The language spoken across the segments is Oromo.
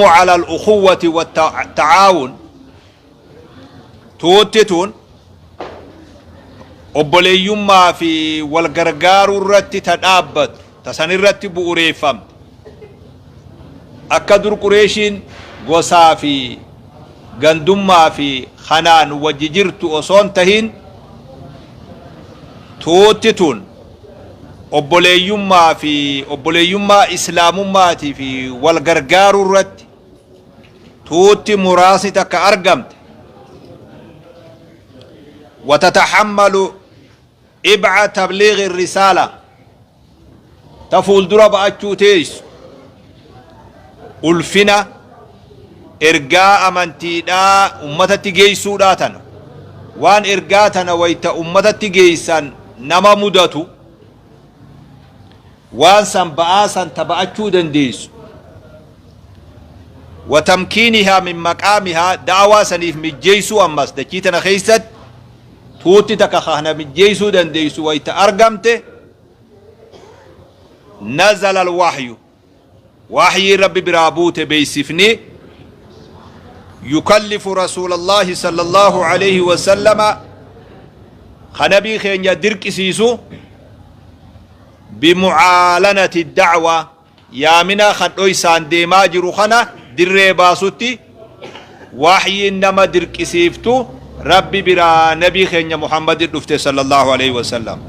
على الأخوة والتعاون tuutti tun obboleeyyummaa fi wal gargaaruu irratti ta dhaabbattu ta san irratti bu'ureeffamte akka dur Qureeshiin gosaa fi gandummaa fi kanaan wajji jirtu osoo hin tahin tuutti tun obboleeyyummaa fi obboleeyyummaa islaamummaatii fi wal gargaaruu irratti tuutti muraasni takka argamte. Watatahammalu ib'a tabliighi risaala ta fuuldura ba'achuu teessu ulfina ergaa amantiidhaa ummatatti geessuudhaa tana waan ergaa tana wayta ummatatti geessan nama mudatu waan san ba'aa san ta ba'achuu dandeessu wa tamkiinihaa min maqaamihaa da'awaa saniif mijjeeysuu ammas dachii tana keeysatti tuutti takka kana mijjeeysuu dandeeysu wayta argamte nazala alwahyu Wahyii Rabbi biraa buute beeysifni, yukallifu Rasuulallaahi sallallaahu aleyhi wasallama, ka Nabii keenya dirqisiisu, bimucaalanati da'waa, yaamina kan dhoysaan deemaa jiru kana dirree baasutti wahyiin nama dirqisiiftu Rabbi biraa Nabii keenya Muhammadit dhufte sallallaahu aleyhi wasallam.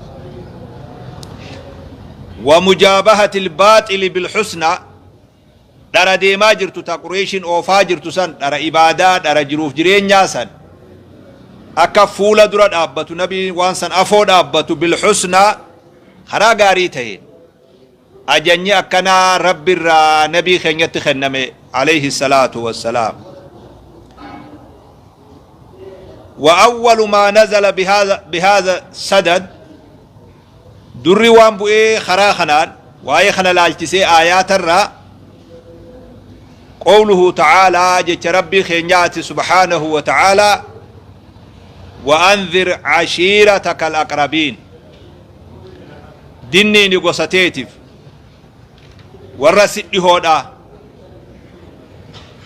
Wa mujaabahatil baaxili bil husnaa, dhara deemaa jirtu ta Qureeshiin oofaa jirtu san, dhara ibaadaa, dhara jiruuf jireenyaa san akka fuula dura dhaabbatu Nabiin waan san afoo dhaabbatu bil husnaa karaa gaarii taheen. Ajanyi akkanaa Rabbi irraa Nabii keenyatti kenname alayhi salaatu wassalaam. Wa awwalu maa nazala bihaadha sadad, durri waan bu'ee karaa kanaan waa'ee kana laalchisee aayaatarraa qawluhu ta'aalaa jecha Rabbii keenyaati subhaanahu wa ta'aalaa wa anzir ashiirataka al-aqrabiin dinniini gosa teetif warra si dhihoodhaa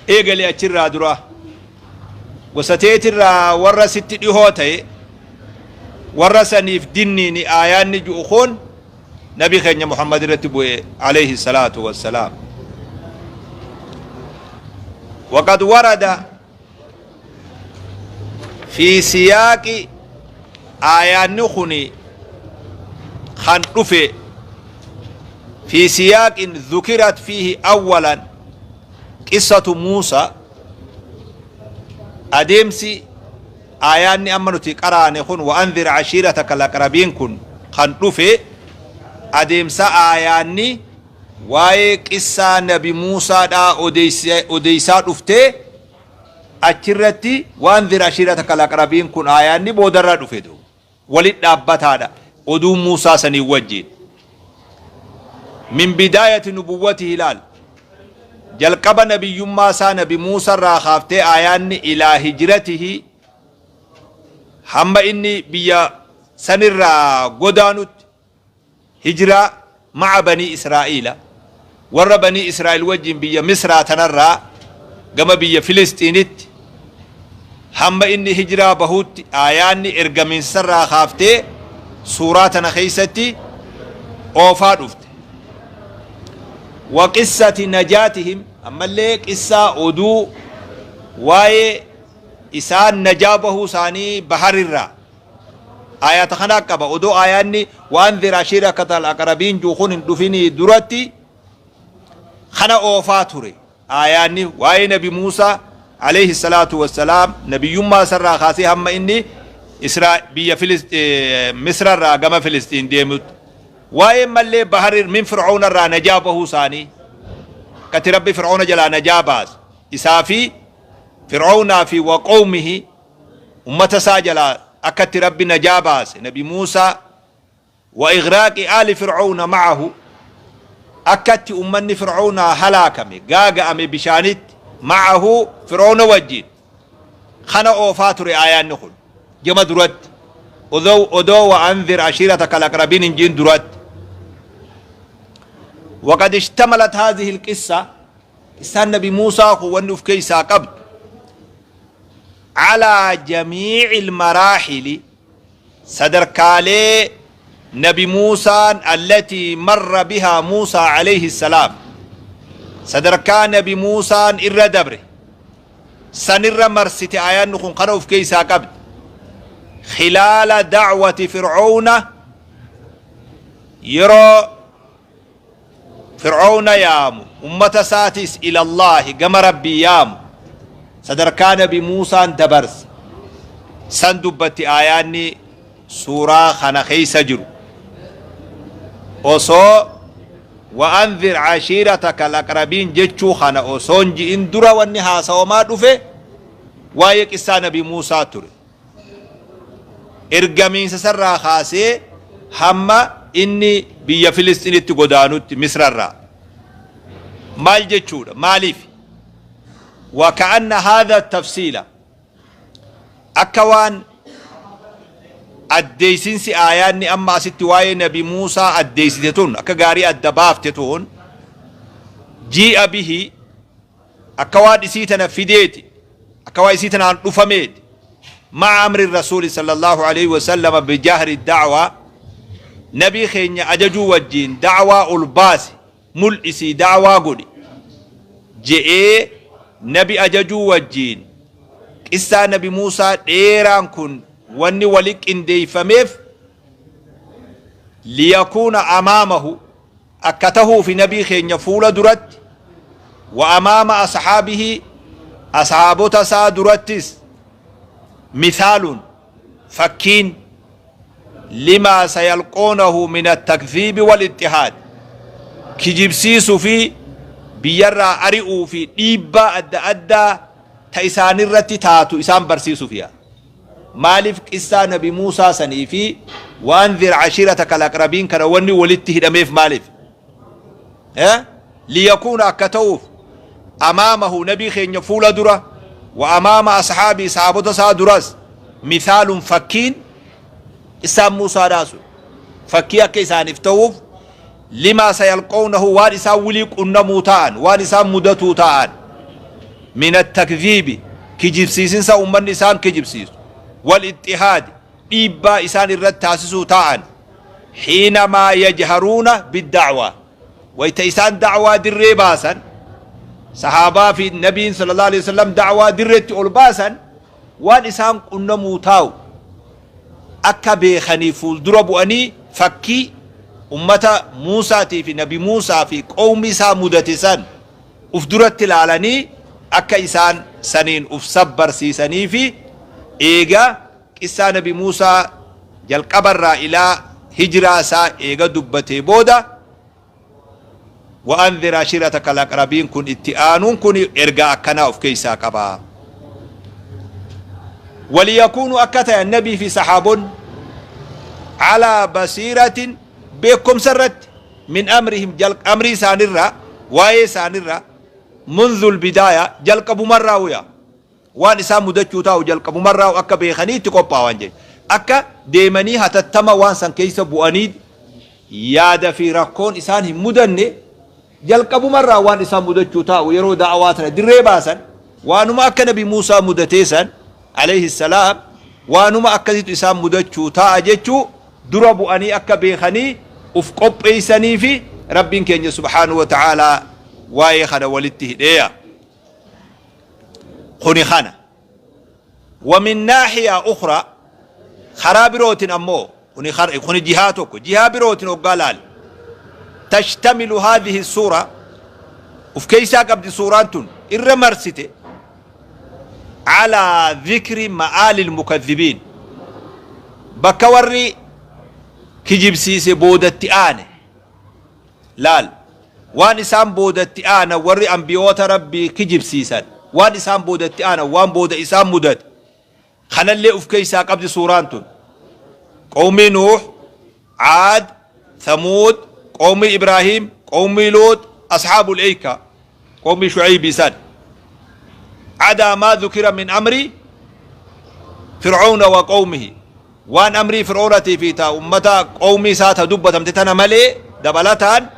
eegali achirraa dura gosa teetirraa warra sitti dhihoo ta'e warra saniif dinniini aayaanni ju'u kun nabi keenya Muhammad irratti bu'e alayhi salaatu wassalaam. Waqad warada fi siyaaqi aayaanni kuni kan dhufe fi siyaaqin dhukirat fiihi awwalan qissatu Muusa adeemsi aayaanni amma nuti qaraane kun wa anzir ashiirataka al-aqrabiin kun kan dhufe adeemsa aayaanni waa'ee qissaa nabi Muusaadhaa odeeysaa dhuftee achirratti waanzir ashiirataka al-aqrabiin kun aayaanni boodarra dhufe duuba walit dhaabbataadha oduu Muusaa sanii wajjiin min bidaayati nubuwwatihi ilaal jalqaba nabiyyummaa isaa nabi Muusaa irraa kaaftee aayaanni ilaa hijratihi hamma inni biyya sanirraa godaanutti Hijraa ma'a banii Israa'iila, warra banii Israa'iil wajjiin biyya Misraa tanarraa gama biyya Filisxiinitti hamma inni hijraa bahuutti aayaanni ergamiinsarraa kaaftee suuraa tana keessatti oofaa dhufte. Wa qissati najaatihim ammallee qissaa oduu waa'ee isaan najaa bahuu isaanii baharirraa Aayaata kanaa qaba. Odoo aayaanni wa anzir ashiirataka al-aqrabiin jiru kun hin dhufinii duratti kana oofaa ture. Aayaanni waa'ee Nabi Muusaa alayhi salaatu wassalaam nabiyyummaa isarraa kaasee hamma inni Israa biyya Misra irraa gama Filisxiin deemutti. Waa'ee mallee bahar min Fir'auna irraa najaa bahuu isaanii akkatti Rabbi Fir'auna jalaa najaa baase isaa fi Fir'aunaa fi wa qawmihi ummata isaa jalaa akka itti Rabbi najaa baase nabi Muusaa wa ighraaqi aali fir'awna ma'ahu akka itti ummanni fir'awnaa halaakame gaaga'ame bishaanitti ma'ahu fir'awna wajjiin kana oofaa ture aayaanni kun gama duratti odoo odoo wa anzir ashiirataka al-aqrabiin hin jiin duratti. وقد اشتملت هذه القصة Qissaan nabi Muusaa kun wanni uf keeysaa qabdu calaa jamiici lmaraaxili, sadarkaalee nabi Muusaan, allatii marra bihaa Muusaa alayhi salaam, sadarkaa nabi Muusaan irra dabre sanirra marsite. Aayaanni kun kana uf keeysaa qabdi: khilaala dacwati Fircoona, yeroo Fir'awna yaamu, ummata isaatis ilallaahi, gama Rabbii yaamu, sadarkaa nabi Muusaan dabarse san dubbatti aayaanni suuraa kana keessa jiru. Osoo wa'anzir ashiirataka al-aqrabiin jechuu kana osoo hin ji'in dura wanni haasawamaa dhufe waa'ee qissaa nabi Muusaa ture. Ergamiinsa isarraa kaasee hamma inni biyya Filisxinitti godaanutti Misrarraa. Maal jechuudha? Maaliif? Wa ka'anna haadha tafsiila, akka waan addeessinsi aayaanni amma asitti waa'ee nabi Muusaa addeessite tun akka gaarii adda baafte tun, jii'a bihi, akka waan isii tana fideeti, akka waan isii tanaan dhufameeti, ma'a amri rasuuli sallallahu alaihi wasallama bijahri da'waa, nabii keenya ajajuu wajjiin da'waa ol baasi, mul'isii da'waa godhi je'ee nabi ajajuu wajjiin, qissaa nabi Muusaa dheeraan kun wanni wali qindeeyfameef, liyakuuna amaamahu, akka tahuufi nabii keenya fuula duratti, wa amaama ashaabihi, ashaabota isaa durattis, mithaalun, fakkiin, limaa sayalqoonahu min attakdhiibi wal ixtihaad, kijibsiisuu fi biyyarraa ari'uu fi dhiibbaa adda addaa ta isaanirratti taatu isaan barsiisuuf yaa. Maaliif qissaa nabi Muusaa sanii fi wa'anzir ashiirataka al-aqrabiin kana wanni walitti hidhameef maaliif? Liyakuuna, akka ta'uuf, amaamahu, nabii keenya fuula dura, wa amaama ashaabii, sahaabota isaa duras, mithaalun, fakkiin qissaan Muusaadhaa sun fakkii akka isaaniif ta'uuf, limaa sayalqawnahu, waan isaan wilii qunnamuu ta'an, waan isaan mudatuu ta'an, min attakdhiibi, kijibsiisinsa ummanni isaan kijibsiisu, wal ixtihaadi, dhiibbaa isaan irratti taasisuu ta'an, xiinamaa yajharuuna bidda'waa, wayta isaan da'waa dirree baasan, sahaabaa fi nabiin sallallahu alaihi wasallam da'waa dirreetti ol baasan, waan isaan qunnamuu taa'u akka beekanii fuuldura bu'anii fakkii ummata Muusaatii fi nabi Muusaa fi qawmi isaa mudate san uf duratti ilaalanii akka isaan saniin uf sabbarsiisanii fi eega qissaa nabi Muusaa jalqabarraa ilaa hijiraa isaa eega dubbatee booda, wa'anzir ashiirataka al-aqrabiin kun itti aanuun kun ergaa akkanaa of keessaa qaba. Waliyakuunu, akka ta'an nabii fi sahaabonni, calaa basiiratin, beekumsa irratti, min amrihim, amrii isaanirraa, waa'ee isaanirraa, munzul bidaaya, jalqabumarraa wuya waan isaan mudachuu taa'u jalqabumarraa akka beekanii itti qophaawan jechuudha. Akka deemanii hatattama waan san keessa bu'anii yaada fi rakkoon isaan hin mudanne, jalqabumarraa waan isaan mudachuu taa'u yeroo da'awaa tana dirree baasan waanuma akka nabi Muusaa mudatee san alayhi salaam waanuma akkasitu isaan mudachuu taa'a jechuu dura bu'anii akka beekanii uf qopheessanii fi Rabbiin keenya subhaanahu wa ta'aalaa waa'ee kana walitti hidheeya. Kuni kana. Wa min naahiyaa ukhraa, karaa birootin ammoo, kuni jihaa tokko, jihaa birootin hoggaa laale, tashtamilu haadhihi suura, uf keeysaa qabdi suuraan tun irra marsite, calaa dhikri ma'aalil mukadhibiin, bakka warri kijibsiise boodatti aane. Laal, waan isaan boodatti aanan, warri anbiyoota Rabbii kijibsiisan, waan isaan boodatti aanan, waan booda isaan mudate, kanallee uf keessaa qabdi suuraan tun. Qawmii Nuuh, Caad, Thamuud, qawmii Ibraahiim, qawmii Luut, ashaabul Eyka, qawmii Shu'aybii san. Cadaa maa dhukira min amri Fir'aawna wa qawmihi. Waan amrii Fir'oonatii fi ta ummata qawmii isaa ta dubbatamte tana malee dabalataan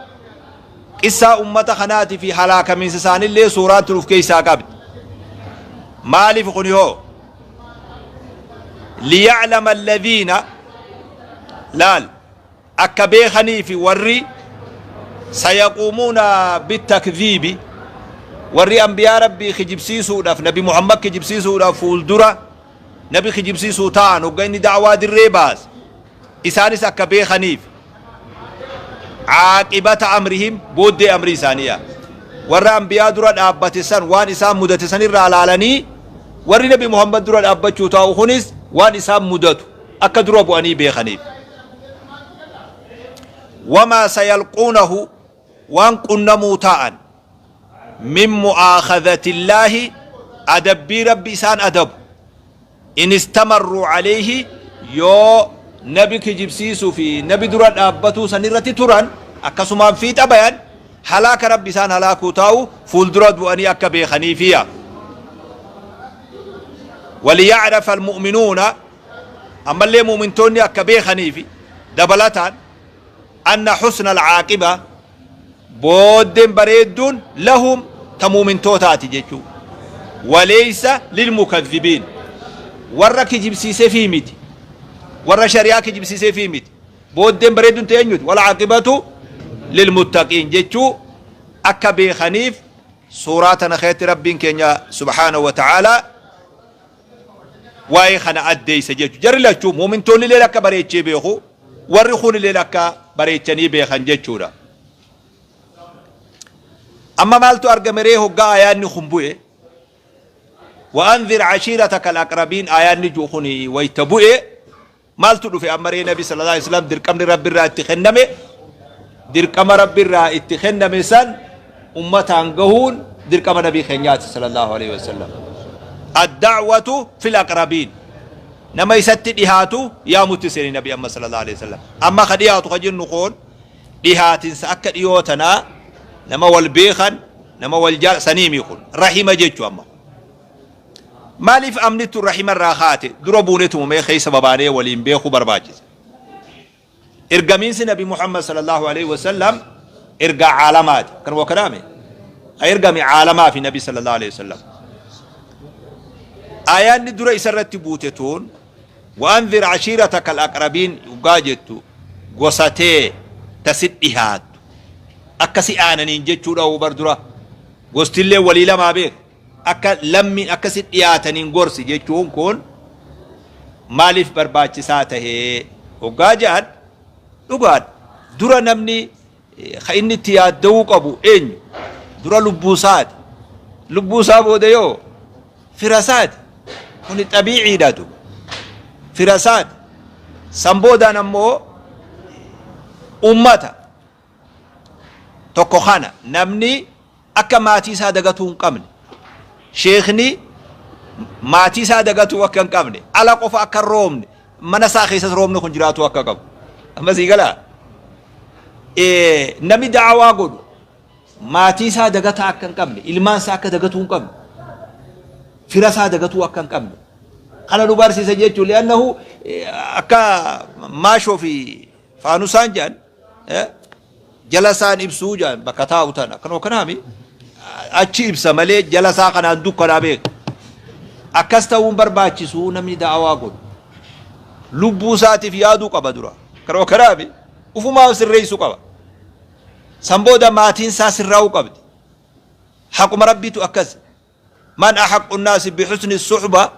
Qissaa ummata kanaati fi halaakamiinsa isaanillee suuraan tun uf keessaa qabdi. Maaliif kuni hoo? Liya'lama alladhiina, laal, akka beekaniifi warri sayaquumuuna bittakdhiibi, warri anbiyaa Rabbii kijibsiisuudhaaf, Nabi Muhammad kijibsiisuudhaaf fuuldura Nabi kijibsiisuu ta'an hogga inni da'waa dirree baase, isaanis akka beekaniif, caaqibata amrihim, booddee amrii isaanii yaa warra anbiyaa dura dhaabbate san waan isaan mudate san irraa laalanii, warri Nabi Muhammad dura dhaabbachuu taa'u kunis waan isaan mudatu akka dura bu'anii beekaniif. Wamaa sayalquunahu, waan qunnamuu taa'an, min mu'aakhadhatillaahi, adabbii Rabbi isaan adabu, in istamarruu alayhi, yoo nabi kijibsiisuu fi nabi dura dhaabbatuu san irratti turan, akkasumaan fiixa bayan, halaaka Rabbi isaan halaakuu taa'u fuuldura bu'anii akka beekaniifiya. Waliya'rafa almu'minuuna, ammallee mu'mintoonni akka beekaniifi dabalataan, anna husna al'aaqiba, booddeen bareedduun, lahum, ta mu'mintootaati jechuu, waleysa lilmukadhibiin, warra kijibsiisefii miti, warra shari'aa kijibsiisefii miti. Booddeen bareedduun ta eenyuti? Wal'aaqibatu lilmuttaqiin jechuu akka beekaniif suuraa tana keessatti Rabbiin keenya subhaanahu wa ta'aalaa waa'ee kana addeessa jechuudha. Jarri lachuu, muumintoonni illee akka bareechee beeku, warri kun illee akka bareechanii beekan jechuudha. Amma maaltu argame ree hoggaa aayaanni kun bu'e? Wa'anzir ashiirataka al-aqrabiin aayaanni jiru kun wayta bu'e maaltu dhufe amma ree? Nabi sallallahu alaihi wasallam dirqamni Rabbi irraa itti kenname, dirqama Rabbi irraa itti kenname san ummataan gahuun dirqama nabii keenyaati sallallahu alaihi wasallam. Ad-da'watu fil aqrabiin, nama isatti dhihaatu yaamutti seeni nabi amma sallallahu alaihi wasallam. Amma ka dhihaatu ka jennu kun dhihaatinsa akka dhiyoo tanaa, nama wal beekan, nama wal jaal saniimi, kun rahima jechu. Amma maaliif amni tun rahima irraa kaate? Dura buunetuma mee keessa babaanee waliin beekuu barbaachisa. Ergamiinsi Nabi Muhammad sallallahu alaihi wasallam ergaa caalamaati. Kan waa kanaame ka ergame caalamaa fi Nabi sallallahu alaihi wasallam. Aayaanni dura isarratti buute tun wa'anzir ashiirataka al-aqrabiin dhugaa jettu, gosatee ta si dhihaattu akka si aananiin jechuudha. Bar dura gostillee walii lamaa beek, akka lammiin akka si dhiyaataniin gorsi jechuun kun maaliif barbaachisaa tahee hoggaa jedhan, dhugaadha. Dura namni ka inni itti yaadda'uu qabu eenyu? Dura lubbuu isaati. Lubbuu isaa booda yoo fira isaati. Kuni xabiiciidha, duba fira isaati. San boodaan ammoo ummata tokko. Kana namni akka maatii isaa dagatuu hin qabne, sheekni maatii isaa dagatuu akka hin qabne, ala qofa akka hin roobne, mana isaa keessas roobni kun jiraatuu akka qabu. Amma sii galaa? Namni da'awaa godhu maatii isaa dagataa akka hin qabne, ilmaan isaa akka dagatuu hin qabne, fira isaa dagatuu akka hin qabne kana nu barsiisa jechuun. Li'annahu akka maashoo fi faanusaan jedhan, jala isaan ibsuu jedhan, bakka taa'u tana akkanuma kanaami achi ibsa malee jala isaa kanaan dukkanaa beeka. Akkas ta'uun barbaachisu, namni da'awaa godhu lubbuu isaatiif yaaduu qaba dura. Kanuma kanaami ufumaaf sirreessuu qaba. San booda maatiin isaa sirraa'uu qabdi. Haquma Rabbiitu akkas. Man ahaqqu nnaasi bihusni suhba,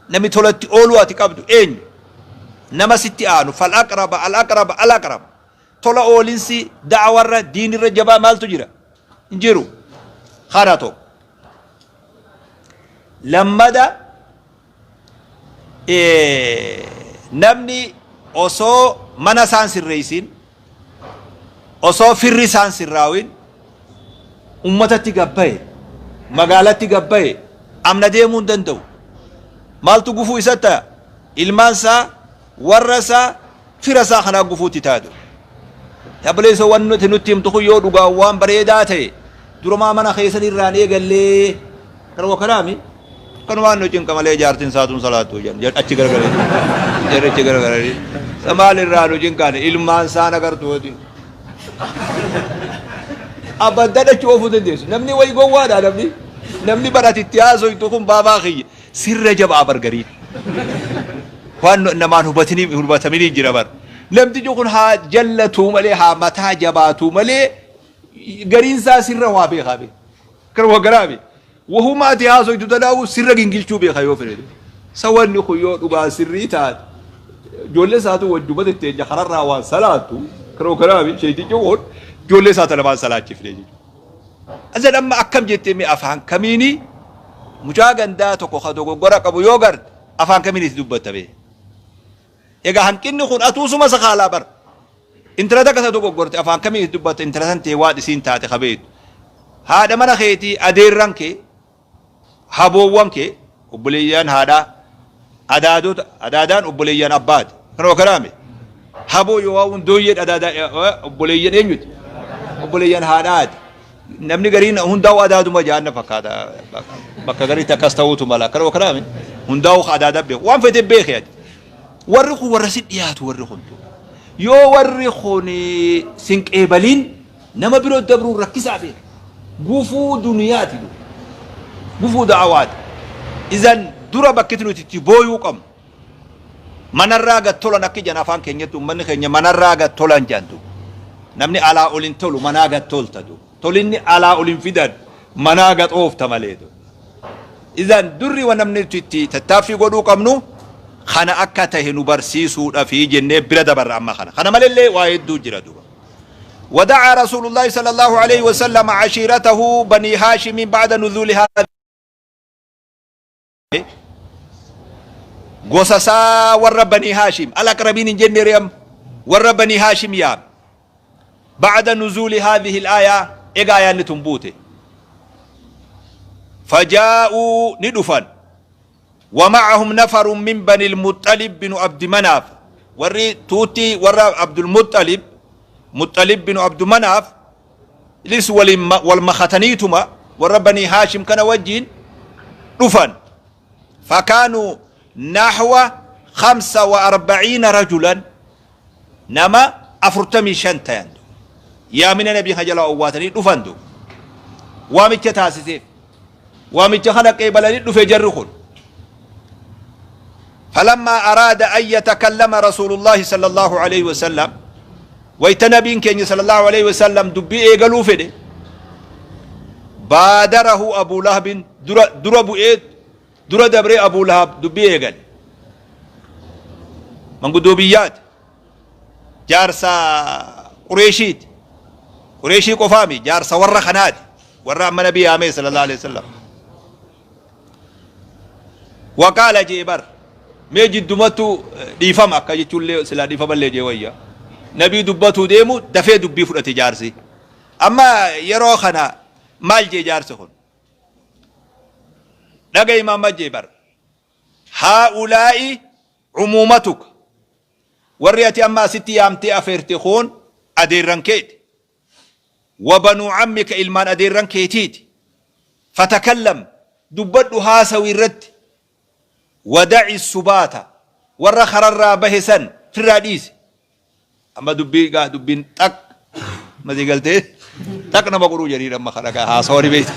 namni tolatti ooluu ati qabdu eenyu? Nama sitti aanu, fal aqraba al aqraba al aqrab. Tola oolinsi da'awarra, diinirra jabaa maaltu jira? Hin jiru. Kana tokko. Lammada, namni osoo mana isaan sirreessin, osoo firri isaan sirraawin, ummatatti gabbaye, magaalatti gabbaye, amna deemuu hin danda'u. Maaltu gufuu isa ta'a? Ilmaan isaa, warra isaa, fira isaa kanaa gufuutti taatu. Obboleessoo, wanni nuti nutti himtu kun yoo dhugaan waan bareedaa ta'e, durumaa mana keessan irraan eegallee. Kanuma kanaami kanumaan nu cinqa malee jaartiin saatuun salaattuu jedhan achi garagalee, jarri achi garagalee maal irraa nu cinqaan, ilmaan isaan agartuuti. Abadan achi oofuu dandeessu. Namni wayi gowwaadha namni. Namni bar ati itti haasoytu kun baabaa kiyya. Sirra jabaa bar gariin. Waan namaan hubatini hubatamini jira bar. Namtichi kun haa jallatuu malee haa mataa jabaatuu malee gariin isaa sirra waa beekaa beeka. Kan garaa beeka. Wahuma ati haasoytu tanaa'u sirra gingilchuu beeka yoo fedhe. Sa wanni kun yoo dhugaa sirrii taate ijoollee isaatu wajjuma tetteenya kararraa waan salaattu kan garaa beeka sheeytichi kun ijoollee isaa tana waan salaachifne jechuudha. Azan amma akkam jettee mee afaan kamiini mucaa gandaa tokko ka dogoggora qabu yoo garte afaan kamiin itti dubbatta bee. Egaa hanqinni kun atuu suma sakaalaa bar. Intala takka ta dogoggorte afaan kamiin itti dubbatta intala san tee waan isiin taate ka beektu. Haadha mana keetii adeerran kee haboowwan kee obboleeyyan haadhaa adaadota adaadaan obboleeyyan abbaati. Kanuma kanaame haboo yoo waawuun dooyyeen adaadaa obboleeyyan eenyuti? Obboleeyyan haadhaati. Namni gariin hundaa'u adaaduma ja'an na fakkaata. Bakka gariitti akkas ta'uutu mala. Kanuma kanaame hundaa'u adaadaa beeku. Waan fete beeke ati. Warri kun warra si dhiyaatu warri kun. Yoo warri kun sin qeebaliin nama biroo dabruun rakkisaa beeka. Gufuu duniyaati du. Gufuu da'awaati. Izan dura bakki nuti itti booyuu qabnu. Manarraa gad tolan akka jan afaan keenyatti uummanni keenya manarraa gad tolan jan du. Namni alaa ol hin tolu manaa gad tolta du. Tolinni alaa ol hin fidan manaa gad oofta malee du. Izan durri wa namni itti tattaaffii godhuu qabnu kana akka tahe nu barsiisuudhafi jennee bira dabarra amma kana. Kana malellee waa hedduu jira duba. ودعا رسول الله صلى الله عليه وسلم عشيرته بني هاشم بعد نزول هذا gosa isaa warra banii haashim alaqrabiin hin jenne riyam warra banii haashim yaame ba'da nuzuuli haadhihi al-aaya egaa ayaanni tun buute fajaa'uu ni dhufan ومعهم نفر من بني المطلب بن عبد مناف warri tuutti warra Abdul Muttalib Muttalib bin Abdu Manaaf lis waliin wal makataniituma warra banii Haashim kana wajjiin dhufan. Fakaanuu naxwa 45 rajulan nama 45 tayan yaamina nabii kana jala owwaatanii dhufan du waamicha taasiseef waamicha kana qeebalanii dhufe jarri kun. فلما أراد أن يتكلم رسول الله صلى الله عليه وسلم ويت نبين كين صلى الله عليه وسلم دبي إيقلو فده بادره أبو لهب در در بؤيد در دبري أبو لهب دبي إيقل من قدوبيات جارسا قريشيت قريشي قفامي جارسا ورا خناد ورا أما نبي آمي صلى الله عليه وسلم Waqaala jee bar mee jiddumattu dhiifama akka jechuullee silaa dhiifamallee jee wayya. Nabii dubbatuu deemu dafee dubbii fudhate jaarsi. Amma yeroo kana maal jee jaarsi kun? Dhaga'i Muhammad jee bar. Haa'ulaa'i cumuumatuka. Warri ati amma asitti yaamtee afeerte kun adeerran keeti. Wa banuu cammika ilmaan adeerran keetiiti. Fatakallam dubbadhu haasawi irratti. Wada'i subaata warra kararraa bahe san firraa dhiisi. Amma dubbii gaa dubbiin xaq masii galtee xaq nama godhuu jedhiin amma kana gaa haasawa ni beekta.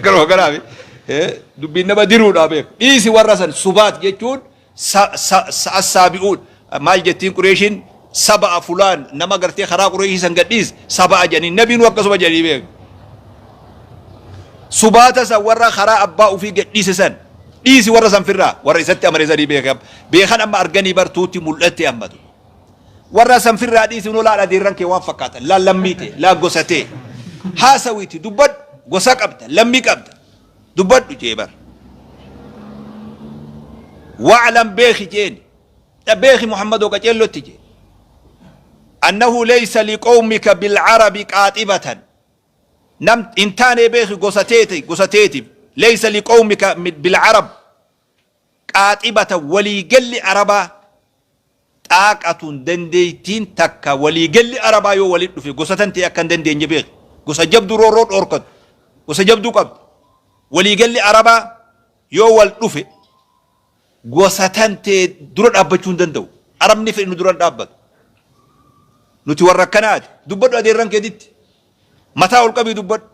Garuu kanaaf dubbiin nama diruudhaa beeku. Dhiisi warra san subaat jechuun Assaabi'uun maal jettiin Qureeshiin saba'a fulaan nama gartee karaa Qureeshii san gadhiis saba'a jedhanii nabiinuu akkasuma jedhanii beeku. Subaata san warra karaa abbaa ofii gadhiise san dhiisi warra san firraa warra isatti amane sanii beekan beekan amma arganii bartuutti mul'atte ammatu. Warra san firraa dhiisi noo laal adeerran kee waan fakkaatan laal lammii tee laal gosa tee haasawiiti dubbadhu gosa qabda lammii qabda. Dubbadhu jee bar. Wa'lam beeki jeeni. Beeki Muhammadoo qaceellotti jee. Annahu laysa liqawmika bilcarabi qaaxibatan. Nam hin taane beeki gosa teeti gosa teetiif. Laysa liqawmika bilcarab qaaxibatan waliigalli arabaa xaaqatun dandeeytiin takka waliigalli arabaa yoo walitti dhufe gosa tan ta'e akka hin dandeenye beeki. Gosa jabduu roorroo dhoorkatu. Gosa jabduu qabdi. Waliigalli arabaa yoo wal dhufe gosa tan ta'e dura dhaabbachuu hin danda'u. Arabni fedhe nu dura hin dhaabbatu. Nuti warra akkanaati. Dubbadhu adeerran keetitti. Mataa ol qabii dubbadhu.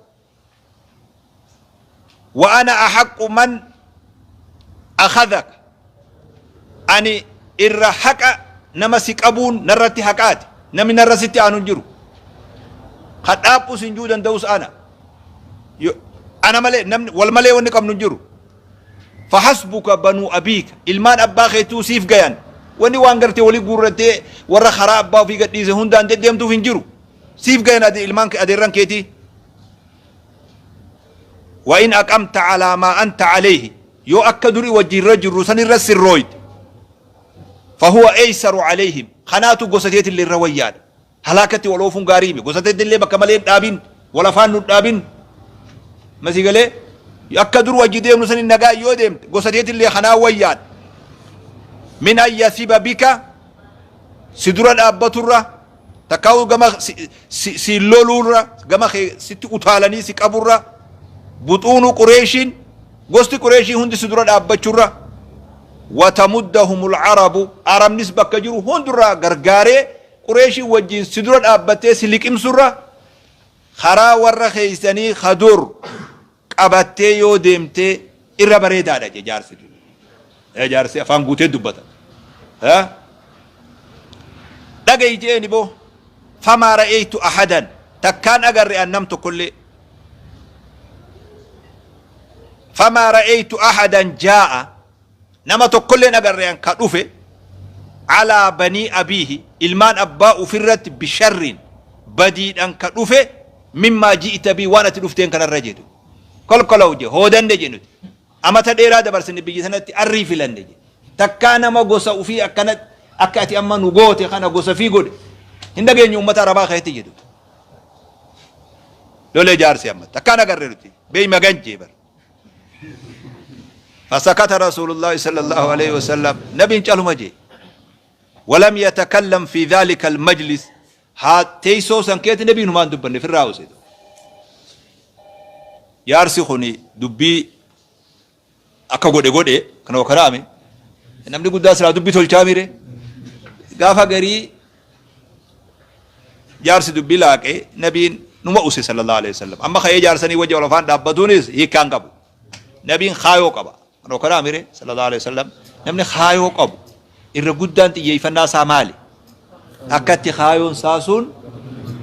Wa ana ahaqqu man akhadhaka. Ani irra haqa nama si qabuun narratti haqaati. Namni narra sitti aanu hin jiru. Ka dhaaphus hin jiru danda'us ana. Ana malee namni wal malee wanni qabnu hin jiru. Fahasbuka banuu abiika. Ilmaan abbaa keetuu siif gayan. Wanni waan gartee walii guurrattee warra karaa abbaa ofii gadhiise hundaan deddeemtuuf hin jiru. Siif gayan ade ilmaan adeerran keetii. Wa in aqamta calaa maa anta calayhi. Yoo akka duri wajjin irra jirru san irra sirrooyte. Fahuwa eeysaru calayhim. Kanaatu gosa teetillee irra wayyaadha. Halaakatti wal oofuun gaarii mi. Gosa teetillee bakka malee hin dhaabin. Wal afaan nu dhaabin. Masii galee akka dur wajji deemnu san nagaa yoo deemte gosa teetillee kanaa wayyaadha. Min an yasiba bika si dura dhaabbaturra takkaa'uu gama si loluurra gama kee sitti utaalanii si qaburra buxuunu Qureeshiin gosti Qureeshii hundi si dura dhaabbachurra watamuddahumul arabu arabnis bakka jiru hundurraa gargaaree Qureeshii wajjin si dura dhaabbattee si liqimsurra karaa warra keeysanii kadur qabattee yoo deemte irra bareedaadha je jaarsi. Jaarsi afaan guutee dubbata. Dhagayi jeeni boo famaa ra'eeytu ahadan takkaan agarre an nam tokkollee famaa ra'eeytu ahadan jaa'a nama tokkolleen agarre an ka dhufe calaa banii abiihi ilmaan abbaa ufirratti bisharriin badiidhan ka dhufe mimmaa ji'ita bii waan ati dhufteen kanarra jedhu kolkolaw je hoodanne je nuti amata dheeraa dabarsine biyya sanatti arrii filanne je takkaa nama gosa ufii akkana akka ati amma nu goote kana gosa fii godhe hin dhageenyu ummata arabaa keessatti jedhu lolee jaarsi amma takkaan agarre nuti beey magan jee bar. Fasakata Rasuulullaahi sallallaahu aleyhi wasallam nabiin caluma jee walam yatakallam fi dhaalika almajlis haa teessoo san keetti nabiin humaan dubbanne firraa use. Jaarsi kuni dubbii akka godhe godhe kana wakaraame namni guddaa silaa dubbii tolchaa mire gaafa garii jaarsi dubbii laaqe nabiin numa use sallallahu alaihi wasallam. Amma ka'ee jaarsanii wajji wal afaan dhaabbatuunis hiikkaan qabu. Nabiin kaayoo qaba kana wakaraame mire sallallahu alaihi wasallam. Namni kaayoo qabu irra guddaan xiyyeeffannaa isaa maali? Akkatti kaayoon isaa sun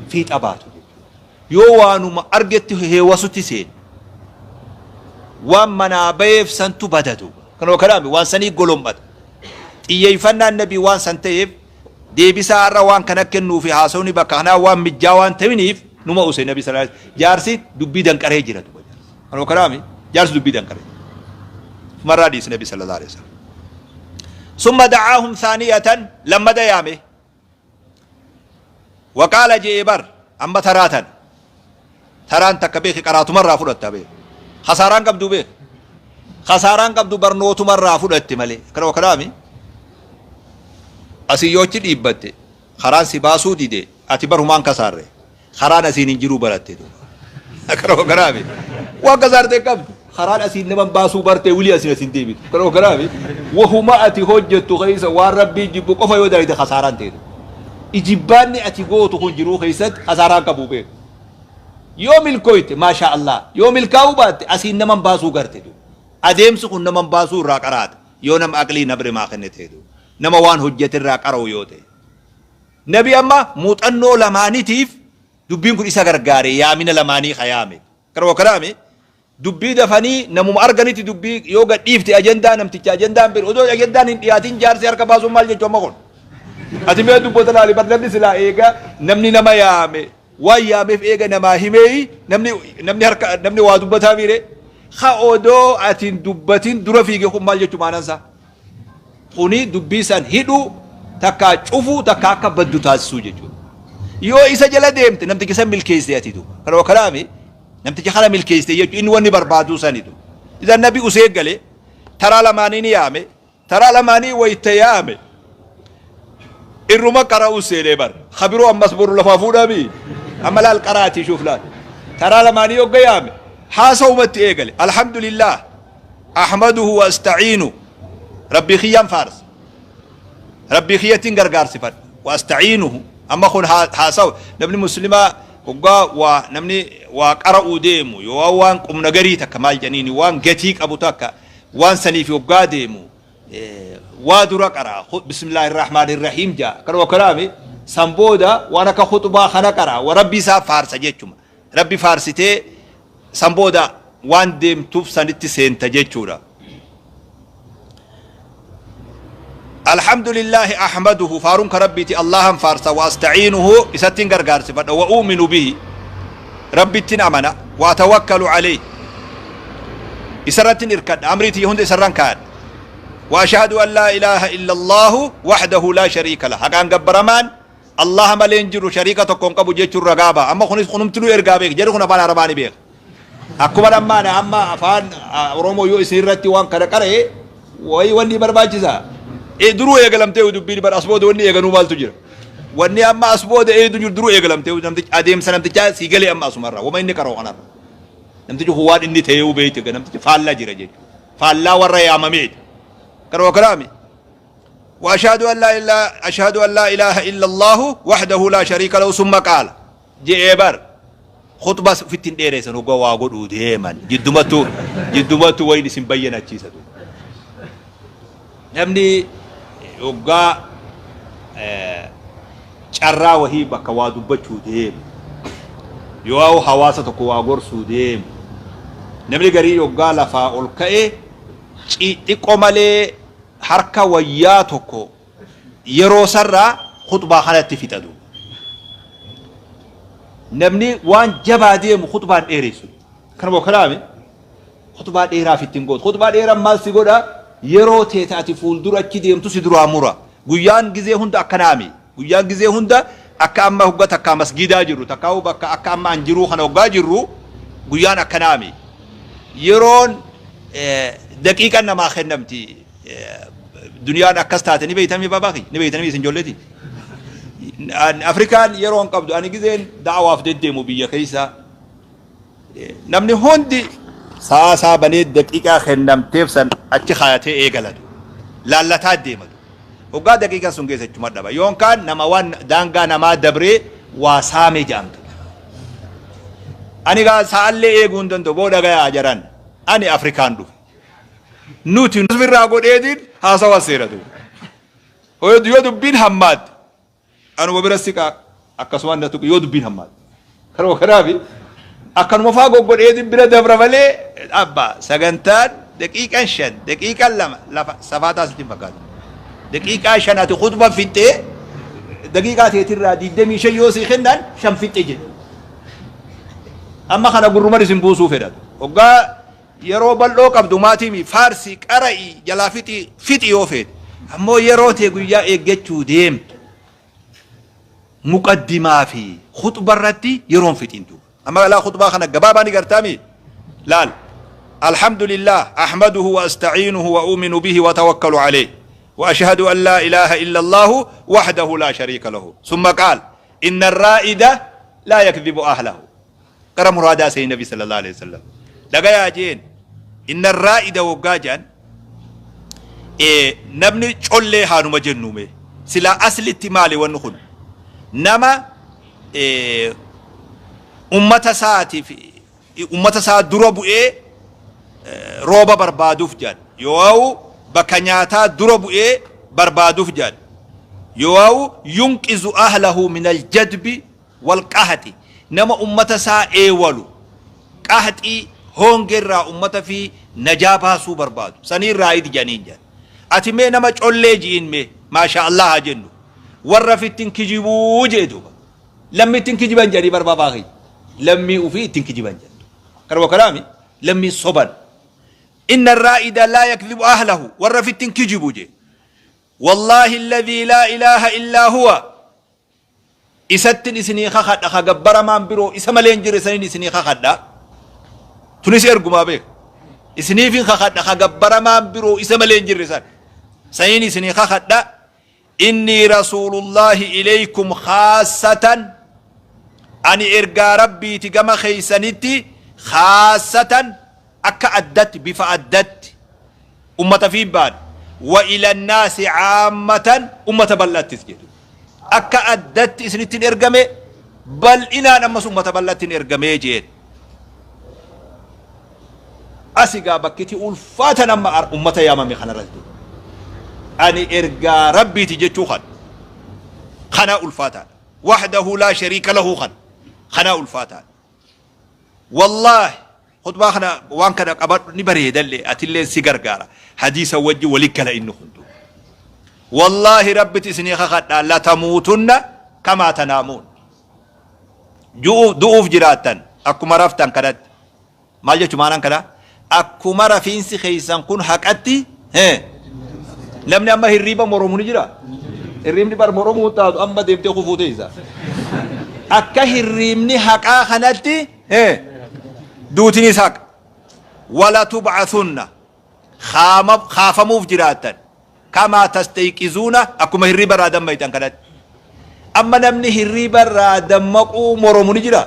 fiixa baatu jechuudha. Yoo waanuma argetti heewasutti seene waan manaa baheef santu bada duuba. Kanuma kanaami waan sanii golommata. Xiyyeeffannaan nabii waan san ta'eef deebisaa har'a waan kana kennuu fi haasawni bakka kanaa waan mijjaa waan ta'iniif numa use nabi sallallahu alaihi wasallam. Jaarsi dubbii danqaree jira duuba jaarsi. Kanuma kanaami jaarsi dubbii danqaree. Umarraa dhiisi nabi sallallahu alaihi wasallam. Summa da'aahum thaaniyatan lammada yaame. Waqaala je'e bar amma taraa tana. Taraan takka beeki qaraatumarraa fudhatta beeki. Khasaaraan qabdu beeki. Khasaaraan qabdu barnootumarraa fudhatte malee. Kana kanaami asii yoo achi dhiibbatte karaan si baasuu dide ati bar humaan kasaarre. Karaan asiin hin jiruu baratte duuba. Karoo karaami. Waan kasaarte hin qabdu. Karaan asiin nama baasuu barte wilii asiin asiin deebitu. Karoo karaami. Wahuma ati hojjettu keessa waan rabbii jibbu qofa yoo dalagde kasaaraan teetu. Ijibbaanni ati gootu kun jiruu keessatti kasaaraan qabu beeku. Yoo milkooyte maashaa Allah. Yoo milkaa'uu baatte asiin nama baasuu garte duuba. Adeemsi kun nama baasuu irraa qaraata. Yoo nama aqlii nabri maa kenne ta'e duuba. Nama waan hojjete irraa qara'u yoo ta'e. Nabi amma muuxannoo lamaanitiif dubbiin kun isa gargaare yaamina lamaanii ka yaame. Karuma kanaami dubbii dafanii namuma arganitti dubbii yoo gad dhiifte ajandaa namticha ajandaan bir odoo ajandaan hin dhiyaatin jaarsi harka baasuun maal jechuu amma kun. Ati mee dubbota laali bar namni silaa eega namni nama yaame waan yaameef eega namaa himeeyi namni namni harka namni waa dubbataa miire ka odoo ati hin dubbatin dura fiige kun maal jechuu maanaan isaa. Kuni dubbii san hidhuu, takkaa cufuu, takkaa akka baddu taasisuu jechuudha. Yoo isa jala deemte namticha san milkeessite ati duuba. Kanuma kanaami namticha kana milkeessite jechuun inni wanni barbaaduu sani duuba. Isan nabi usee gale taraa lamaanii ni yaame taraa lamaanii wayita yaame irruma qara'uu seenee bar kabiroo ammas boru lafaa fuudhaami amma laal qara'atii shuuf laal taraa lamaanii yogga yaame haasawumatti eegale alhamdulillah Ahmaduhu wa asta'iinu Rabbii kiyyaan faarsa. Rabbii kiyyattiin gargaarsifadha. Wa asta'iinuhu amma kun haasawa namni muslimaa Hoggaa waa namni waa qara'uu deemu yoo waan qumna garii takka maal jedhaniini waan gatii qabu takka waan saniif hoggaa deemu waa dura qara'a. Bismillaahi rahmaani rahiim jaa. Kanuma kanaami san booda waan akka khuxbaa kana qara'a. Wa rabbi isaa faarsa jechuma. Rabbi faarsitee san booda waan deemtuuf sanitti seenta jechuudha. Alhamdulillahi ahmaduhu faaruun ka rabbiiti Allahan faarsa wa asta'iinuhu isattiin gargaarsifadha wa u'minu bihi rabbittin amana wa atawakkalu alayhi isarrattin irkadha amrii tiyya hunda isarran kaayadha wa ashhadu an laa ilaaha illa Allahu wahdahu laa shariika lah haqaan gabbaramaan Allaha malee hin jiru shariika tokko hin qabu jechuun ragaa ba'a. Amma kunis kunumtinuu ergaa beeka. Jarri kun afaan Arabaa ni beeka. Akkuma ammaan amma afaan Oromoo yoo isin irratti waan kana qara'e wayii wanni barbaachisa. E duruu eegalamtee dubbiin bar as booda wanni eeganuu maaltu jira. Wanni amma as booda eedu jiru duruu eegalamtee namtichi adeemsa namtichaa sii galee amma asumarraa wama inni qara'u kanarra. Namtichi kun waan inni ta'ee beekte namtichi faallaa jira jechuudha. Faallaa warra yaamameeti. Kanuma kanaami. وأشهد أن لا إله أشهد أن لا إله إلا الله وحده لا شريك له ثم قال جئ بر خطبة في التنديرة هو واقول ديما جدمتو جدمتو وين اسم بينا تشيسدو namni hoggaa carraa wahii bakka waa dubbachuu deemu yoo hawaasa tokko waa gorsuu deemu namni garii hoggaa lafaa ol ka'e xiqqoo malee harka wayyaa tokko yeroo sarraa khuxbaa kanatti fixa duuba. Namni waan jabaa deemu khuxbaan dheeressu. Kanuma kanaami khuxbaa dheeraaf ittiin gootu. Khuxbaa dheeraan maal si godha? Yeroo teeta ati fuuldura achi deemtu si duraa mura. Guyyaan gizee hunda akkanaami. Guyyaan gizee hunda akka amma hogga takkaa masgiidaa jirru takkaa bakka akka amma an jiruu kana hoggaa jirru guyyaan akkanaami. Yeroon daqiiqan namaa kennamti. Duniyaan akkas taate ni beeytanii baabaa kiyya ni beeytanii isin ijoolleeti. Afrikaan yeroo hin qabdu ani gizeen da'awaaf deddeemu biyya keessa namni hundi sa'a isaa banee daqiiqaa kennamteef san achi kaayatee eegalatu laallataa deematu. Hoggaa daqiiqaan sun keessa achuma dhaba yookaan nama waan daangaa namaa dabree waa saamee jedhamtu. Ani gaa sa'allee eeguu hin danda'u booda gayaa jaran ani Afrikaan dhufe. Nuti irraa godheetiin haasawa seera duuba. Yoo dubbiin hammaatte anuma bira siqaa akkasumaan na tuqu yoo dubbiin hammaatte. Kanuma kanaafi akkanuma faa goggodheetiin bira dabra malee abbaa sagantaan daqiiqaan 5 daqiiqaan 2 lafa safaataa sitti hin fakkaatu. Daqiiqaa 5 ati khutba fixxee daqiiqaa teetirraa 25 yoo sii kennan 5 fixxe jedhu. Amma kana gurruman isin buusuu fedhatu. Hoggaa Yeroo bal'oo qabdu maatiimi faarsi qara'i jalaa fixi fixi yoo feete. Ammoo yeroo tee guyyaa eeggachuu deemtu muqaddimaa fi khuxba irratti yeroon fixin duuba. Amma laa khuxbaa kana gabaabaa ni gartaami laal. Alhamdulillah ahmaduhu wa asta'iinuhu wa u'minu bihi wa tawakkalu alayhi wa ashhadu an laa ilaaha illa Allahu wahdahu laa shariika lahu. Summa qaal inna ar-raa'ida laa yakdhibu ahlahu. Gara muraadaa seeni nabi sallallahu alaihi wasallam. Dhagayaa jeen inna raa'ida woggaa jedhan namni collee haanuma jennuume silaa aslitti maali wanni kun nama ummata isaatiif ummata isaa dura bu'ee rooba barbaaduuf jedhan yoo bakka nyaataa dura bu'ee barbaaduuf jedhan yoo yunqizu ahlahu min aljadbi wal qahxi, nama ummata isaa eewalu, qahxii, hoonge irraa ummata fii najaa baasuu barbaadu, saniin raa'id jedhaniin jedhan. Ati mee nama collee ji'iin mee, maashaa Allah haa jennu, warra fitti hin kijibuu je'e duuba. Lammi itti hin kijiban jedhanii bar baabaa kiyya. Lammii ufii itti hin kijiban jedhan. Kanuma kanaami lammiin soban. Inna raa'ida laa yakdhibu ahlahu, warra fitti hin kijibu je'e. Wallaahi alladhii laa ilaaha illaa huwa. Isattin isinii kakadha ka gabbaramaan biroo isa malee hin jirre saniin isinii kakadha. Tunis ergumaa beeka. Isiniifin kakadha ka gabbaramaan biroo isa malee hin jirre san. Saniin isinii kakadha. Innii rasuulullaahi ilaykum khaassatan ani ergaa rabbiiti gama keeysanitti khaassatan akka addatti bifa addatti ummata fi baane wa ila nnaasi caammatan ummata bal'attis jedhu akka addatti isinittin ergame Bal'inaan ammas ummata bal'attin ergamee jeen. Asi gaa bakkiti ulfaatan amma ummata yaamame kanarratti. Ani ergaa Rabbiiti jechuu kana. Kanaa ulfaataadha. Wahdahu laa shariika lahu kana. Kanaa ulfaataadha. Wallaahi Khutbaa kana waan kana qabadhu ni bareedalle atilleen si gargaara. Hadiisa wajji wali gala inni hundu. Wallaahi Rabbiti isinii kakadha latamuutunna kamaa tanaamuun. Du'uuf jiraattan akkuma raftan kanatti. Maal jechu maanaan kana? Akkuma rafiinsi keessan kun haqatti namni amma hirriiba moromu ni jira. Hirriibni bar moromuu hin taatu amma deemtee kufuu teessa. Akka hirriibni haqaa kanatti Duutinis haqa. Walatub'athunna kaafamuuf jiraattan. Kamaa tastayqizuuna akkuma hirriiba irraa dammayxan kanatti. Amma namni hirriiba irraa dammaquu moromu ni jira.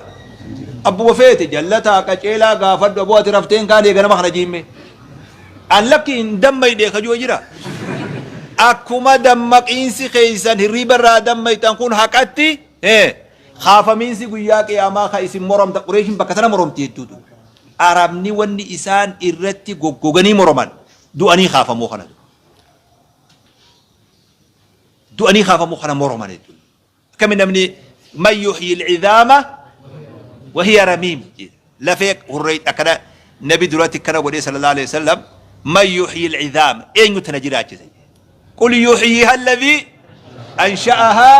Abbuma feete jallataa qaceelaa gaafadhu aboo ati rafteen kaanee ganama kana jiimme. An lakki hin dammayne ka jiru jira. Akkuma dammaqiinsi keessan hirriiba irraa dammayxan kun haqatti Kaafamiinsi guyyaa qiyaamaa ka isin moromta Qureeshiin bakka tana moromti jechuutu. Arabni wanni isaan irratti goggoganii moroman du'anii kaafamuu kana. Du'anii kaafamuu kana moroman jechuudha. Akkami namni man yuhyi al-idhaama wa hiya ramiim lafee hurree akkana nabi duratti akkana godhee sallallahu alaihi wasallam man yuhyi al-idhaama eenyu tana jiraachise. Qul yuhyiha alladhii ansha'ahaa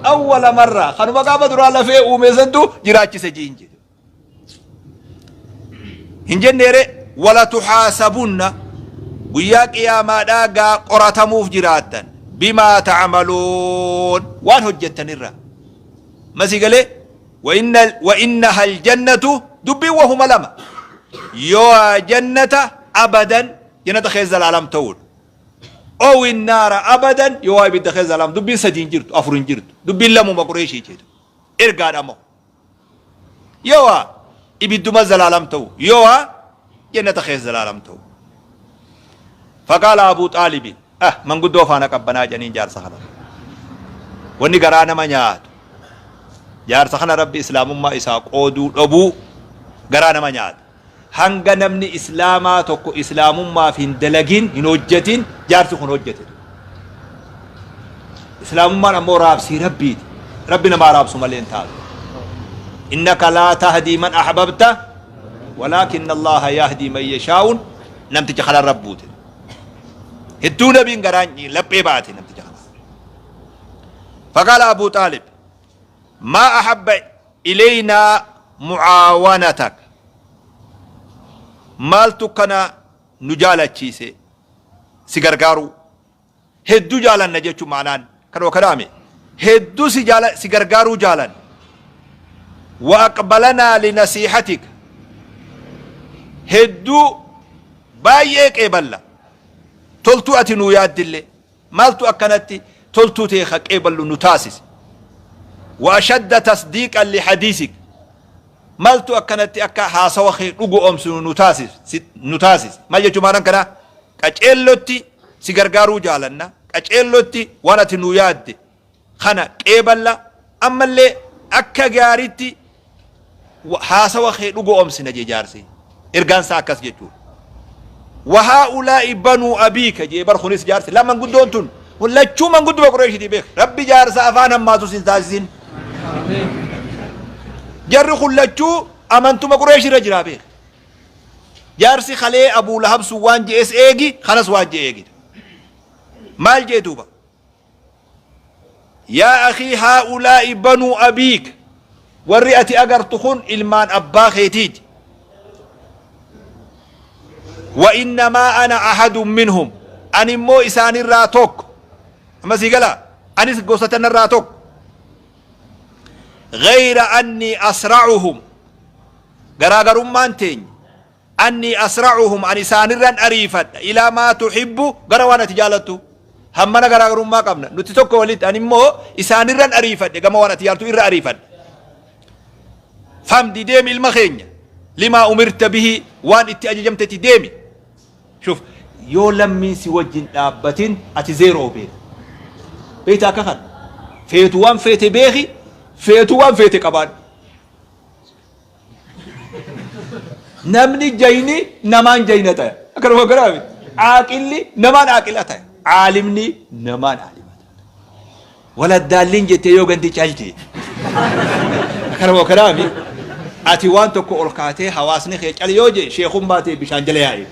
awwala marra kanuma gaafa duraa lafee uume santu jiraachise jiin jedhe. Hin jenneere wala tuhaasabunna guyyaa qiyaamaadhaa gaa qoratamuuf jiraattan bimaa ta'amaluun waan hojjettanirra. Masii galee wa innaha aljannatu dubbiin wahuma lama yoo jannata abadan jannata keessa zalaalam ta'uudha. Ow innaara abadan yoo waa ibidda keessa lama dubbiin sadii hin jirtu afur hin jirtu dubbiin lamuma qureeshii jeetu ergaadha moo yoo waa ibidduma zalaalam ta'u yoo waa jannata keessa zalaalam ta'u. Faqaala Abuu Xaalibi ah manguddoo faana qabbanaa jedhaniin jaarsa kana. Wanni garaa nama nyaatu jaarsa kana rabbi islaamummaa isaa qooduu dhabuu garaa nama nyaata. Hanga namni Islaamaa tokko Islaamummaaf hin dalagin, hin hojjatin, jaarsi kun hojjate. Islaamummaan ammoo raabsii Rabbiiti. Rabbi namaa raabsu malee hin taatu. Innaka laa tahdii man ahbabta walaakinna Allaaha yahdii man yashaa'uun namticha kana rabbuute. Hedduu nabiin garaan laphee baate namticha kana. Faqaala Abuu Xaalib maa ahabba ilaynaa mucaawanatak maaltu kana nu jaalachiise si gargaaruu hedduu jaalanna jechuun maanaan kanuma kanaame hedduu si jaala si gargaaruu jaalan wa aqbalanaa linasiihatik hedduu baay'ee qeeballa toltuu ati nuu yaaddillee Maaltu akkanatti toltuu tee ka qeeballu nu taasise? Wa ashadda tasdiiqan li hadiisik. Maaltu akkanatti akka haasawa kee dhugo'oomsinu nu taasise? Nu taasise. Maal jechuu maanan kanaa? Qaceellotti si gargaaruu jaalanna. Qaceellotti waan ati nu yaadde kana qeeballa. Ammallee akka gaariitti haasawa kee dhugo'oomsina jee jaarsi. Ergaan isaa akkas jechuudha. Wahaa'ulaa'i banuu abiika jee bar kunis jaarsi la manguddoon tun lachuu mangudduma Qureeshitii beek. Rabbi jaarsa afaan hammaatus hin taasisin. Jarri kun lachuu amantuma Qureesh irra jiraa beek. Jaarsi kalee Abuu Lahab sun waan je'es eegi kanas waan je'e eegi. Maal jee duuba? Yaa akhii haa'ulaa'i banuu abiik warri ati agartu kun ilmaan abbaa keetiiti. Wa innamaa ana ahadun minhum ani immoo isaanirraa tokko. Amma sii galaa anis gosa tanarraa tokko. Gayra annii asra'uhum garaagarummaan teenya Annii asra'uhum ani isaanirran ariifadha ilaa maa tuhibbu gara waan ati jaalattu. Hammana garaagarummaa qabna. Nuti tokko walitti ani immoo isaanirran ariifadhe gama waan ati jaaltu irra ariifadha. Famdi deemi ilma keenya limaa umirta bihi waan itti ajajamtetti deemi. Shuf yoo lammiin si wajjin dhaabbatin ati zeeroo beeka. Beektaa akka kana. Feetu waan feete beeki Feetu waan feete qabaadhu. Namni jayni namaan jayna taya. Akkanuma akkanaa miti. Aaqilli namaan aaqila taya. Aalimni namaan aalima taya. Waladdaalliin jettee yoo gandi cal jee. Akkanuma akkanaa miti. Ati waan tokko ol kaatee hawaasni kee cal yoo jee sheekummaa tee bishaan jala yaa'e.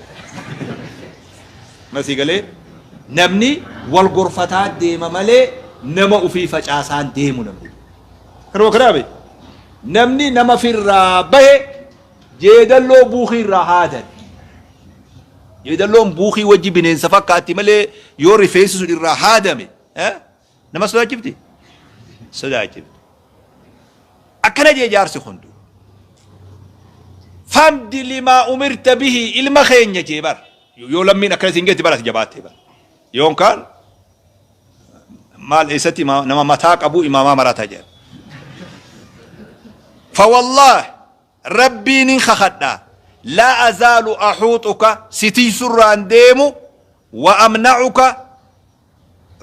Masii galee namni wal gorfataa deema malee nama ofii facaasaan deemu namni. Kanuma akkanaa miti. Namni nama firraa bahe jeedalloo buukii irraa haadan. Jeedalloon buukii wajji bineensa fakkaatti malee yoo rifeensi sun irraa haadame nama sodaachifti? Sodaachifti. Akkana jee jaarsi kun duuba. Famdi limaa umirta bihi ilma keenya jee bar. Yoo lammiin akkana siin geetti bar ati jabaattee bar. Yoon kaan maal eessatti nama mataa qabu imaamaa marata jedha. Fawallaah rabbiin hin kakadha laa azaalu axuuxuka si tiysurraan deemu wa amna'uka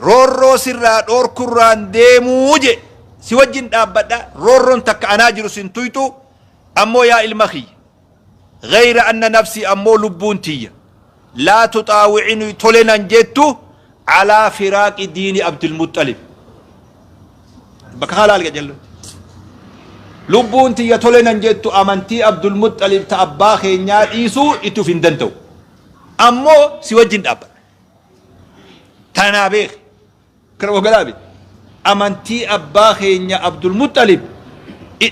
roorroo sirraa dhoorkurraan deemuu je si wajjin dhaabbadha roorroon takka anaa jiru sin tuyxu ammoo yaa ilma kiyya Gayra anna nafsii ammoo lubbuun tiyya laa tuxaawi'inii tole nan jettu alaa firaaqi diini Abdulmuxxalib. Bakka kana laali qacellotti. Lubbuun tiyya tole nan jettu amantii Abdulmuxxalib ta abbaa keenyaa dhiisuu itti uf hin danda'u. Ammoo si wajjin dhaabbadha. Tana naa beeki. Kana wagalaabe amantii abbaa keenya Abdulmuxxalib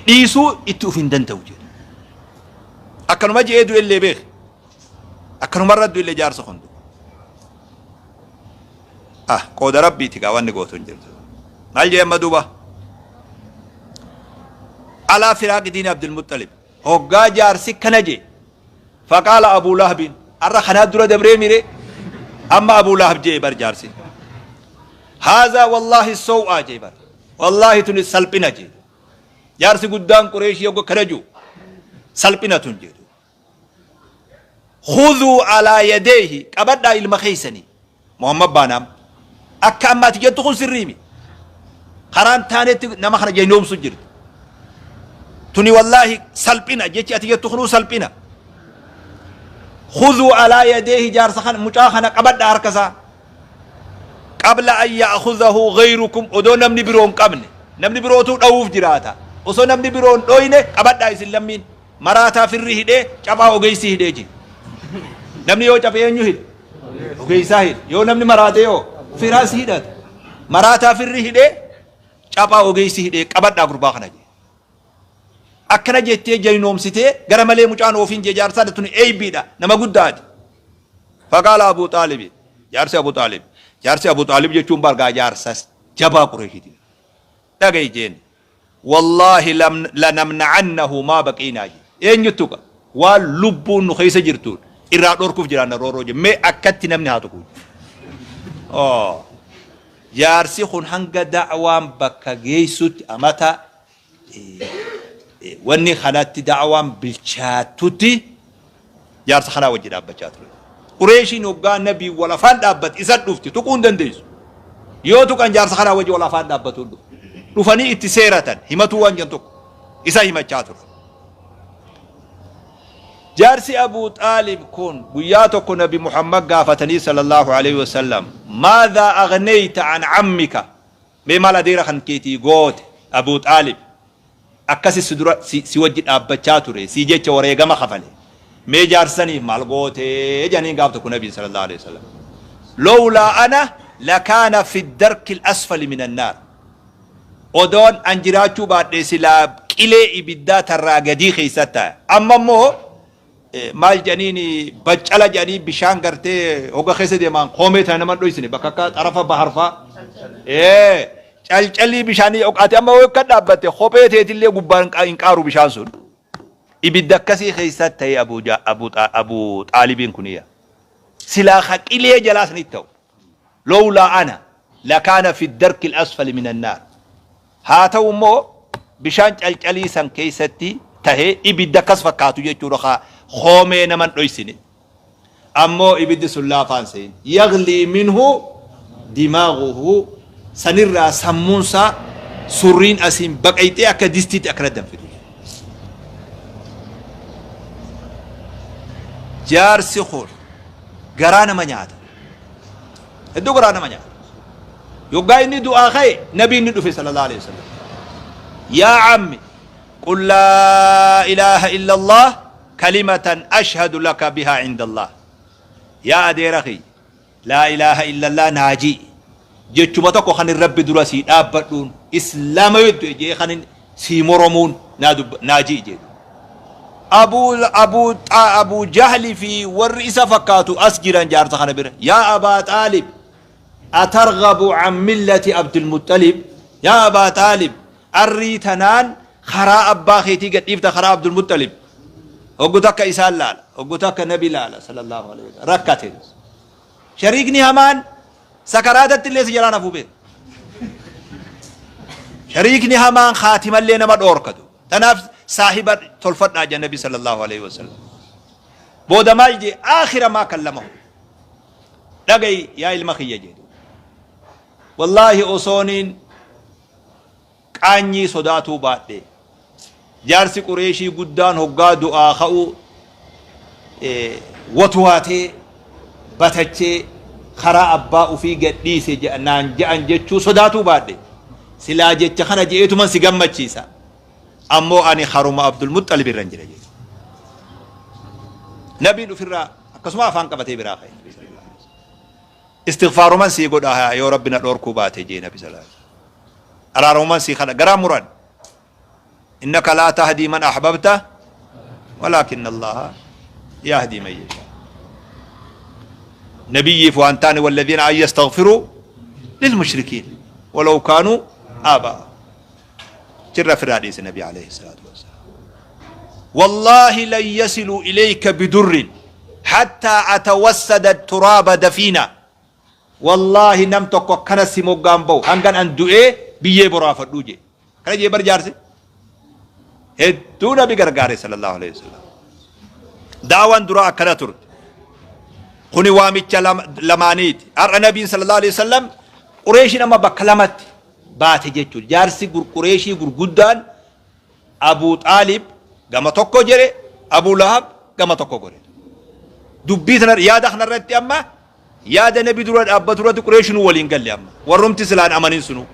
dhiisuu itti uf hin danda'u jedhe. Akkanuma je'ee du'ellee beeki. Akkanumarra du'ellee jaarsa kun du'e. Ah, qooda rabbiiti gaa wanni gootu hin jirtu. Maal jee amma duuba? Alaa firaaqi diini Abdulmuxxalib. Hoggaa jaarsi kana jee Faqaala Abuu Lahabin, arra kanaa dura dabree mire, amma Abuu Lahab je'e bar jaarsi. Haazaa wallaahi sow'aa je'e bar. Wallaahi tuni salphina je'e. Jaarsi guddaan Qureeshii hogga kana ji'u salphina tun je'e. Khudhuu alaa yadeehi qabadhaa ilma keessanii. Muhammad baanaam. Akka amma ati jettu kun sirrii mi. Karaan taanetti nama kana jaynoomsu jirti. Tuni wallaahi salphina jechi ati jettu kunuu salphina. Khudhuu alaa yadeehi jaarsa kana mucaa kana qabadha harka isaa. Qabla an ya'khudhahu ghayrukum odoo namni biroo hin qabne. Namni birootuu dhawuuf jiraata. Osoo namni biroo hin dhooyne qabadhaa isin lammiin. Maraataa firri hidhee caphaa ogeessi hidhee jee. Namni yoo caphe eenyu hidha? Ogeessaa hidha. Yoo namni maraate yoo firaas hidhata. Maraataa firri hidhee caphaa ogeessi hidhee qabadhaa gurbaa kana jee. Akkana jettee jaynoomsitee gara malee mucaan oofiin jee jaarsaa tuni eeybiidha nama guddaati. Faqaala Abuu Xaalibi jaarsi Abuu Xaalib jaarsi Abuu Xaalib jechuun bargaa jaarsa jabaa Qureeshiiti. Dhaga'i jeen. Wallaahi lanamna'annahu maa baqiinaa jee. Eenyu tuqa? Waan lubbuun nu keessa jirtuun irraa dhorkuuf jiraanna roorroo jee. Mee akkatti namni haa tuqu. Oh. Jaarsi kun hanga da'waan bakka geessutti amata wanni kanatti da'waan bilchaattutti jaarsa kanaa wajji dhaabbachaa ture. Qureeshiin hoggaa nabii wal afaan dhaabbate isa dhufti tuquu hin dandeessu. Yoo tuqan jaarsa kanaa wajji wal afaan dhaabbatuun dhufu. Dhufanii itti seeratan himatuu waan jedhan tokko isa himachaa ture. Jaarsi Abuu Xaalib kun guyyaa tokko Nabi Muhammad gaafatanii sallallahu alaihi wasallam maadhaa aghneyta an ammika mee maal adeera kan keetii goote Abuu Xaalib Akkasi si dura si si wajji dhaabbachaa ture, sii jecha wareegama kafale. Mee jaarsa saniif maal goote? Jedhaniin gaaf tokko Nabiin sallallahu aleyhi wa sallam. Lowlaa ana lakaana fi darki al-asfali min annaar. Odoon an jiraachuu baadhee silaa qilee ibiddaa tarraa gadii keessa ta'a. Amma immoo maal jedhaniin baccala jedhanii bishaan gartee hoga keessa deemaan koomee tana nama dhoysine bakka akka xarafa baharfaa. Ee calcalii bishaanii ati amma yoo akka dhaabbatte kophee teetillee gubbaan hin qaaru bishaan sun. Ibidda akkasii keessa ta'e Abu Abu Abu Xaalibiin kuniya. Silaa ka qilee jalaa sanitti ta'u. Lowlaa ana lakaana fi darki al-asfali min annaar. Haa ta'u immoo bishaan calcalii san keessatti tahee ibidda akkas fakkaatu jechuudha ka koomee nama hin dhoysine. Ammoo ibiddi sun laafaan sehin. Yaglii minhu dimaaguhu sanirraa sammuun isaa Surriin asiin baqayxee akka distiitti akkana danfitu. Jaarsi kun garaa nama nyaata. Hedduu garaa nama nyaata. Yoggaa inni du'aa ka'e nabiin ni dhufe sallallahu alaihi wasallam. Yaa ammi qul laa ilaaha illallah kalimatan ashhadu laka bihaa inda Allah. Yaa adeera kiyya Laa ilaaha illallah naa ji'i. Jechuma tokko kanin Rabbi dura sii dhaabbadhuun Islaama yoo du'e je'ee kanin sii moromuun naa dubba naa ji'i jee duuba. Abuu Abuu Xaa Abuu Jahli fi warri isa fakkaatu as jiran jaarsa kana bira. Yaa Abaa Xaalib atarghabu an millati Abdulmuxxalib Yaa Abaa Xaalib arrii tanaan karaa abbaa keetii gad dhiifta karaa Abdulmuxxalib. Hoggu takka isaan laala, hoggu takka nabi laala sallallahu alaihi wasallam rakkate. Shariikni hamaan sakaraatatti illee si jalaan hafuu beeka. Shariikni hamaan khaatimallee nama dhoorkatu. Tanaaf saahiba tolfadhaa jedha nabi sallallahu alaihi wasallam. Booda maal jee aakhira maa kallamahu. Dhagayi yaa ilma kiyya jedhu. Wallaahi osooniin qaanyii sodaatuu baadhee. Jaarsi Qureeshii guddaan hoggaa du'aa ka'u watwaatee batachee karaa abbaa ufii gad dhiise naan ja'an jechuu sodaatuu baadhe. Silaa jecha kana je'eetuman si gammachiisa. Ammoo ani karuma Abdulmuxxalib irran jira jedhe. Nabiin ufirraa akkasuma afaan qabatee biraa ka'e. Istighfaaruman sii godha yoo Rabbi na dhoorkuu baate jee Nabi sallallahu alaihi wasallam. Araaramuman sii kadha garaa muran. Innaka laa tahdii man ahbabta walaakinna Allaha yahdii man yashaa. Nabiyyiif waan taane walladhiina an yastaghfiruu lilmushrikiin walaw kaanuu aabaa. Jirra firraa dhiise Nabi alayhi salaatu wassalaam. Wallaahi lan yasiluu ilayka bidurrin hattaa atawassada turaaba dafiina. Wallaahi nam tokko akkana si moggaan bahu hangan an du'ee biyyee boraafadhuu jee. Kana jee bar jaarsi. Hedduu Nabi gargaare sallallahu alayhi wasallam. Daawaan duraa akkana turte. Kuni waamicha lamaaniiti. Har'a Nabiin sallallahu alayhi wasallam Qureeshiin amma bakka lamatti baate jechuudha. Jaarsi Qureeshii gurguddaan Abuu Xaalib gama tokko jedhe, Abuu Lahab gama tokko godhe. Dubbii tana yaada kana irratti amma yaada nabi dura dhaabbatu irratti Qureeshinuu waliin galle amma. Warrumti silaan amanin sunuu.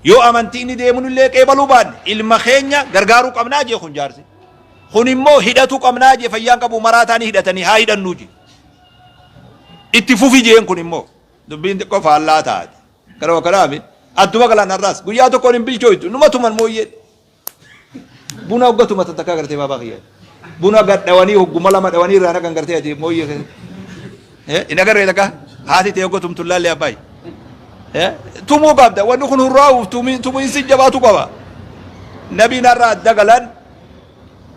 Yoo amantii inni deemuun illee qeebaluu baanne ilma keenya gargaaruu qabnaa jee kun jaarsi. Kun immoo hidhatuu qabnaa jee fayyaan qabu maraataanii hidhatanii haa hidhannuu jee. Itti fufi jeen kun immoo. Dubbiin xiqqoo faallaa taate. Kanuma kanaami adduma galaan har'aas guyyaa tokkoon hin bilchooytu numa tuman mooyyeen. Buna hogga tumatan takkaa gartee baabaa kiyya. Buna gad dhawanii hogguma lama dhawanii irraa naqan gartee ati mooyyee keessa. Hin agarree takka haati ta'e hogga tumtu laallee abbaayi. Tumuu qabda wanni kun hurraa'uuf tumiinsi jabaatu qaba. Nabiin har'a adda galan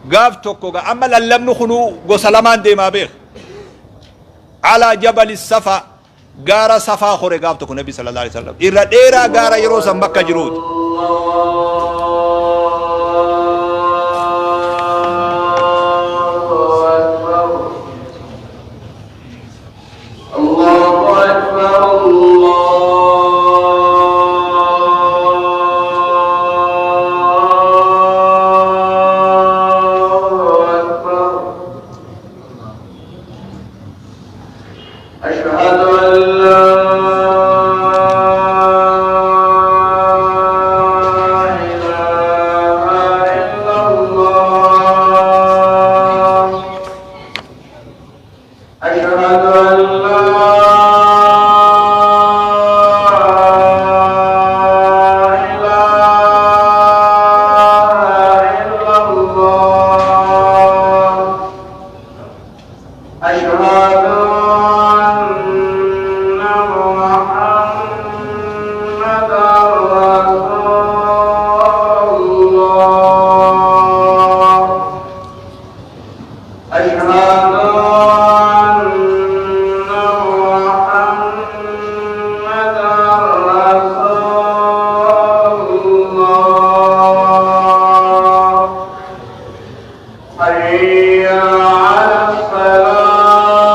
gaaf tokko amma lallabni kunuu gosa lamaan deemaa beeka. Alaa jabali safaa gaara safaa kore gaaf tokko nabi sallallahu alaihi wasallam irra dheeraa gaara yeroo san bakka jiruuti. Allahu Akbar Allahu Akbar Ashhadu an laa ilaaha illallah. Ashhadu an laa ilaaha illallah. Ashhadu anna Muhammadan Rasulullah. Ashhadu anna Muhammadan Rasulullah. Hayya 'ala salah.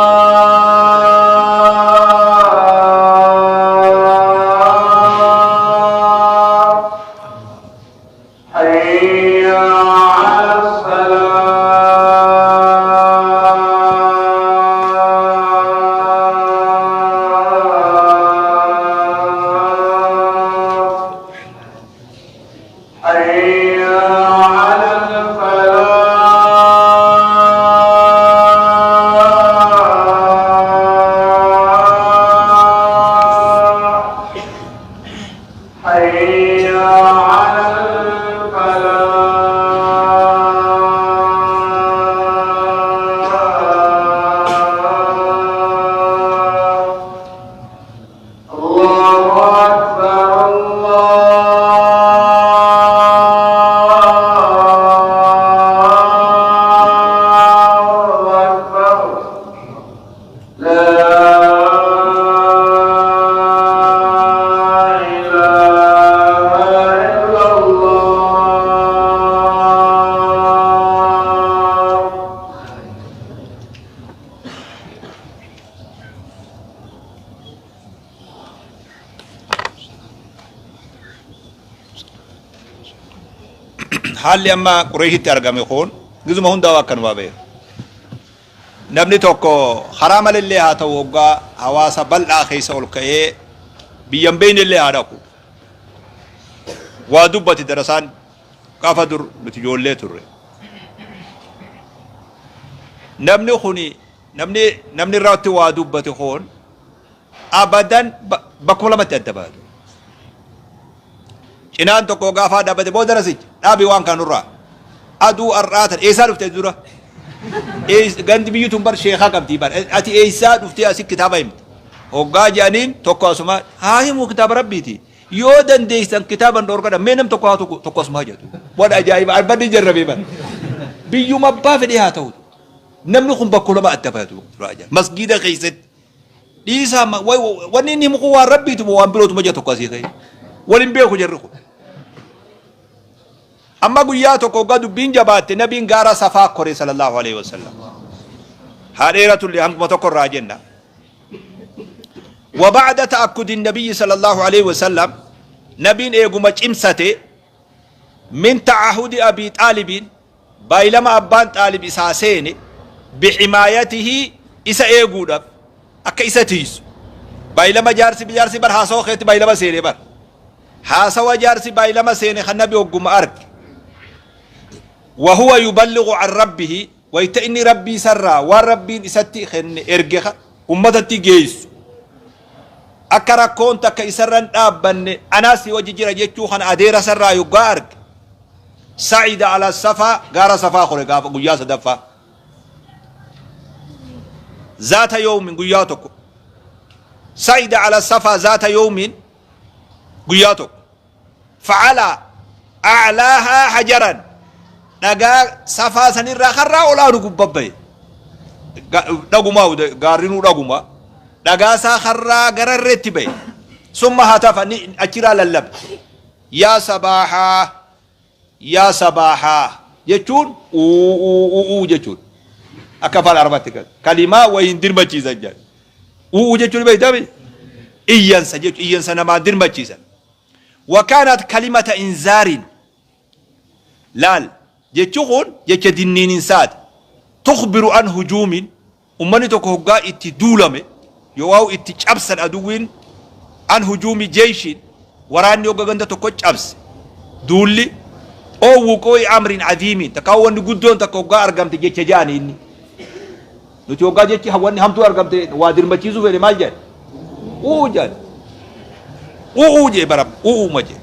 لا إله إلا الله. Haalli amma Qureeshitti argame kun gizuma hundaa akkanuma beeku. Namni tokko karaa malillee haa ta'u hoggaa hawaasa bal'aa keessa ol ka'ee biyya hin beeknellee haa dhaqu. Waa dubbate darasaan gaafa dur nuti ijoollee turre. Namni kuni namni namni irratti waa dubbate kun abadan bakkuma lamatti adda baatu. Cinaan tokko gaafaa dhaabbate boo darasicha dhaabi waan kana nurraa. Aduu har'aa tan eessaa dhufte dura? Gandi biyyi tun bar sheekaa qabdii bar. Ati eessaa dhuftee asi kitaaba himte? Hoggaa jedhaniin tokko asuma haa himu kitaaba rabbiiti. Yoo dandeessan kitaaban dhorkadha mee nam tokko haa tokko tokko asuma jedhu. Waan ajaa'iba arbanni jarrabee bar. Biyyuma abbaa fedhee haa ta'u. Namni kun bakka lama adda baatu. Masgiida keessatti Dhiisaa ma- wa- wa- wanni inni himu kun waan rabbiitu moo waan birootuma jira tokko asii ka'e. Wal hin beeku jarri kun. Amma guyyaa tokko hoggaa dubbiin jabaatte nabiin gaara safaa kore sallallahu alaihi wasallam. Haa dheeratullee hanguma tokko irraa jenna. وبعد تأكد النبي صلى الله عليه وسلم نبين إيغuma cimsate min ta'ahudi Abi Xaalibiin Baylama abbaan Xaalib isaa seene, bihimaayatihi isa eeguudhaf, akka isa tiiysu. Baylama jaarsi jaarsi bar haasawa keetti baylama seene bar. Haasawa jaarsi baylama seene kan nabi hogguma arge. Wa huwa yuballighu an rabbihi wayta inni rabbii isarraa waan rabbiin isatti kenne erge ka ummatatti geessu. Akka rakkoon takka isarra hin dhaabbanne anaa si wajji jira jechuu kana adeera isarraa yoggaa arge. Sa'ida ala safaa gaara safaa kore gaafa guyyaa sadaffaa. Zaata yoomin guyyaa tokko. Sa'ida ala safaa zaata yoomin guyyaa tokko. Fa'ala a'laahaa hajaran dhagaa safaa sanirraa karraa olaanu gubba bahe. Dhagumaa gaarrinuu dhaguma. Dhagaa isaa karraa gararreetti bahe. Summa hatafa ni achiraa lallabe. Yaa sabaahaa Yaa sabaahaa jechuun uu uu uu jechuudha. Akka afaan Arabaatti kan kalimaa wayiin dirmachiisan jedhan. Uu jechuun beektami? Iyyansa jechuudha. Iyyansa namaan dirmachiisan. Wakaanat kalimata inzaariin laal jechi kun jecha dinniininsaati. Tukbiru an hujuumin Ummanni tokko hoggaa itti duulame yoowaa'u itti cabsan aduwwiin an hujuumi jeyshiin waraanni hogga ganda tokko cabse duulli oo wuquu'i amrin aziimiin takkaa wanni guddoon takka hoggaa argamte jecha ja'ani inni nuti hoggaa jechi wanni hamtuu argamte waa dirmachiisuu fedhe maal jedhan u'uu jedhan u'uu jee bara u'uuma jee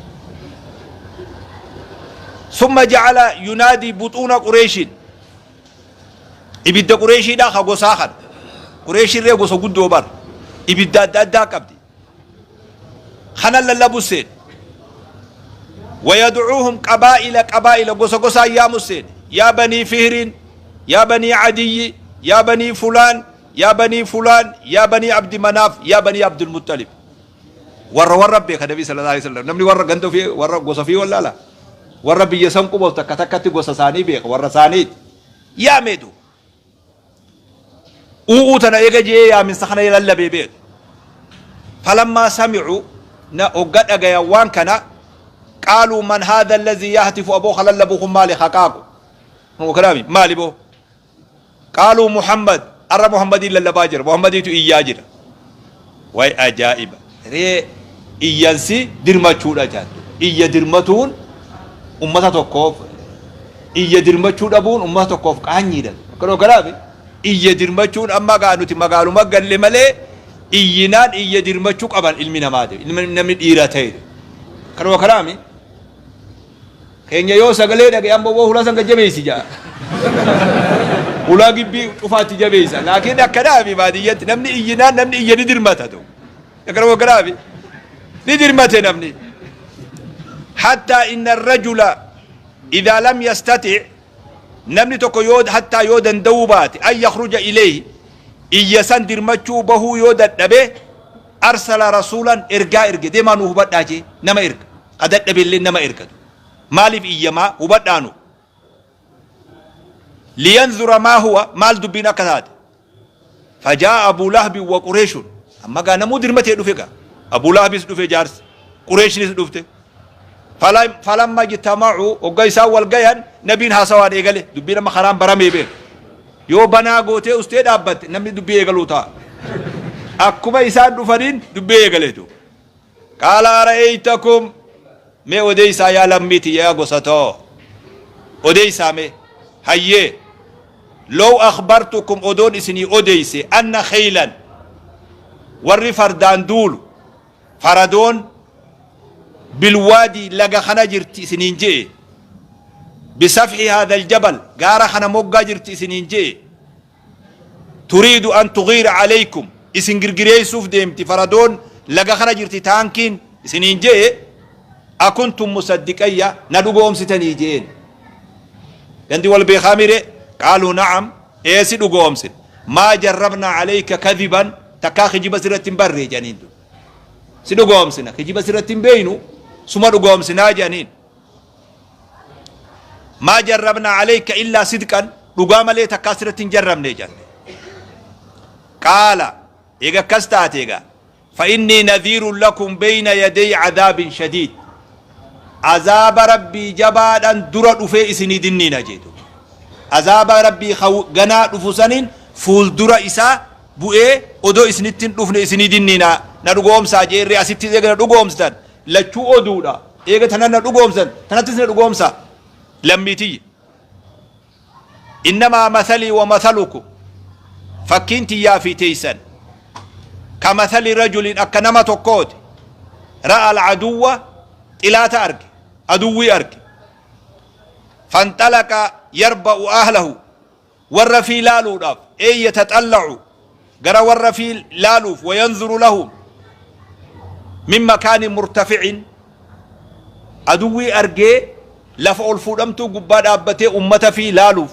summa ja'ala yunaadii buxuuna qureeshiin Ibidda Qureeshiidhaa ka gosaa kana. Qureeshirree gosa guddoo bar. Ibidda adda addaa qabdi. Kana lallabu seen. Wayadcuuhum qabaa'ila qabaa'ila gosa gosaan yaamu seen. Yaa banii Fihriin, yaa banii Adiyyi, yaa banii Fulaan, yaa banii Fulaan, yaa banii Abdi Manaaf, yaa banii Abdulmuxalib. Warra warra beeka Nabii sallallahu alaihi wasallam. Namni warra ganda ofii warra gosa ofii wallaala. Warra biyya san qubatu takka takkatti gosa isaanii beeka warra isaaniiti. Yaamee duuba. U'uu tana eega je'ee yaaminsa kana lallabee beeku. Falammaa sami'u na hogga dhagayan waan kana qaaluu man haadha allazii yahtifu aboo ka lallabu kun maali haqaaqu. Kanaami maali boo? Qaaluu Muhammad arra Muhammadiin lallabaa jira. Muhammadiitu iyyaa jira. Way ajaa'iba. Ree iyyansi dirmachuudha jaattu. Iyya dirmatuun ummata tokkoof iyya dirmachuu dhabuun ummata tokkoof qaanyiidha. Akkanoo kanaafi iyya dirmachuun amma gaa nuti magaaluma galle malee iyyinaan iyya dirmachuu qaban ilmi namaati. Ilmi namni dhiira ta'e. Akkanoo kanaami Keenya yoo sagalee dhagaye amma woo hulaa san gad jabeessi ja'a. Hulaa gibbii cufaatti jabeessa. Laakiin akkanaafi baadiyyatti namni iyyinaan namni iyya ni dirmata ta'u. Akkana akkanaafi ni dirmate namni. Hattaa inna rajula idaa lam yastati namni tokko yoo hattaa yoo danda'uu baate an yakhruja ilayhi Iyya san dirmachuu bahuu yoo dadhabe, arsala rasuulan, ergaa erge, deemaa nuu hubadhaa jee nama erga. Ka dadhabellee nama ergatu. Maaliif iyyamaa hubadhaa nu. Liyanzura maa huwa, maal dubbiin akka taate. Fajaa'a Abuu Lahabin wa Qureeshun. Amma gaa namuu dirmatee dhufe gaa. Abuu Lahabis dhufe jaarsi. Qureeshnis dhufte. Falamma ijtama'uu, hogga isaan wal gayan, nabiin haasawaan eegale. Dubbiin amma karaan baramee beeka. Yoo banaa gootee ustee dhaabbatte namni dubbii eegaluu ta'a. Akkuma isaan dhufaniin dubbii eegaleetu. Qaala ara'eytakum, mee odeeysaa yaa lammii tiyya, yaa gosa too, odeeysaa mee, hayyee, low akhbartukum, odoon isinii odeeyse, anna kheylan, warri fardaan duulu, faradoon, bilwaadi, laga kana jirti isiniin je'e, bisafhi haadha aljabal, gaara kana moggaa jirti isiniin je'e, turiidu an tughiira alaykum, isin girgireessuuf deemti faradoon laga kana jirti taankiin isiniin je'e, akuntum musaddiqayya, na dhugoomsitanii je'een. Gandi wal beekaa mire? Qaaluu na'am, ee si dhugoomsine. Maa jarrabnaa alayka kadhiban, takkaa kijiba sirratti hin barree jedhaniin. Si dhugoomsina, kijiba sirratti hin beeynu, suma dhugoomsinaa jedhaniin. Maa jarrabnaa alayka illaa sidqan, dhugaa malee takkaa sirratti hin jarrabne jedhan. Qaala, eega akkas taate egaa, fa innii nadhiirun lakum beyna yaday cadaabin shadiid, azaaba Rabbii jabaadhan dura dhufee isinii dinniina jeetu. Azaaba Rabbii ka ganaa dhufu saniin fuuldura isaa bu'ee odoo isinitti hin dhufne isinii dinniina, na dhugoomsaa jeerree. Asitti eega na dhugoomsitan, lachuu oduudha, eega tanan na dhugoomsan, tanattis na dhugoomsaa lammii tiyya. Innamaa mathalii wa mathalukum, fakkiin tiyyaa fi teeysan, ka mathali rajulin, akka nama tokkooti, ra'a al-aduwwa, xilaata arge, aduwwii arge, fanxalaqa yarba'u ahlahu, warra fii laaluudhaaf, ey yataxalla'u, gara warra fii laaluuf, wayanzuru lahum min makaanin murtafi'in, aduwwii argee lafa ol fuudhamtuu gubbaa dhaabbatee ummata fii laaluuf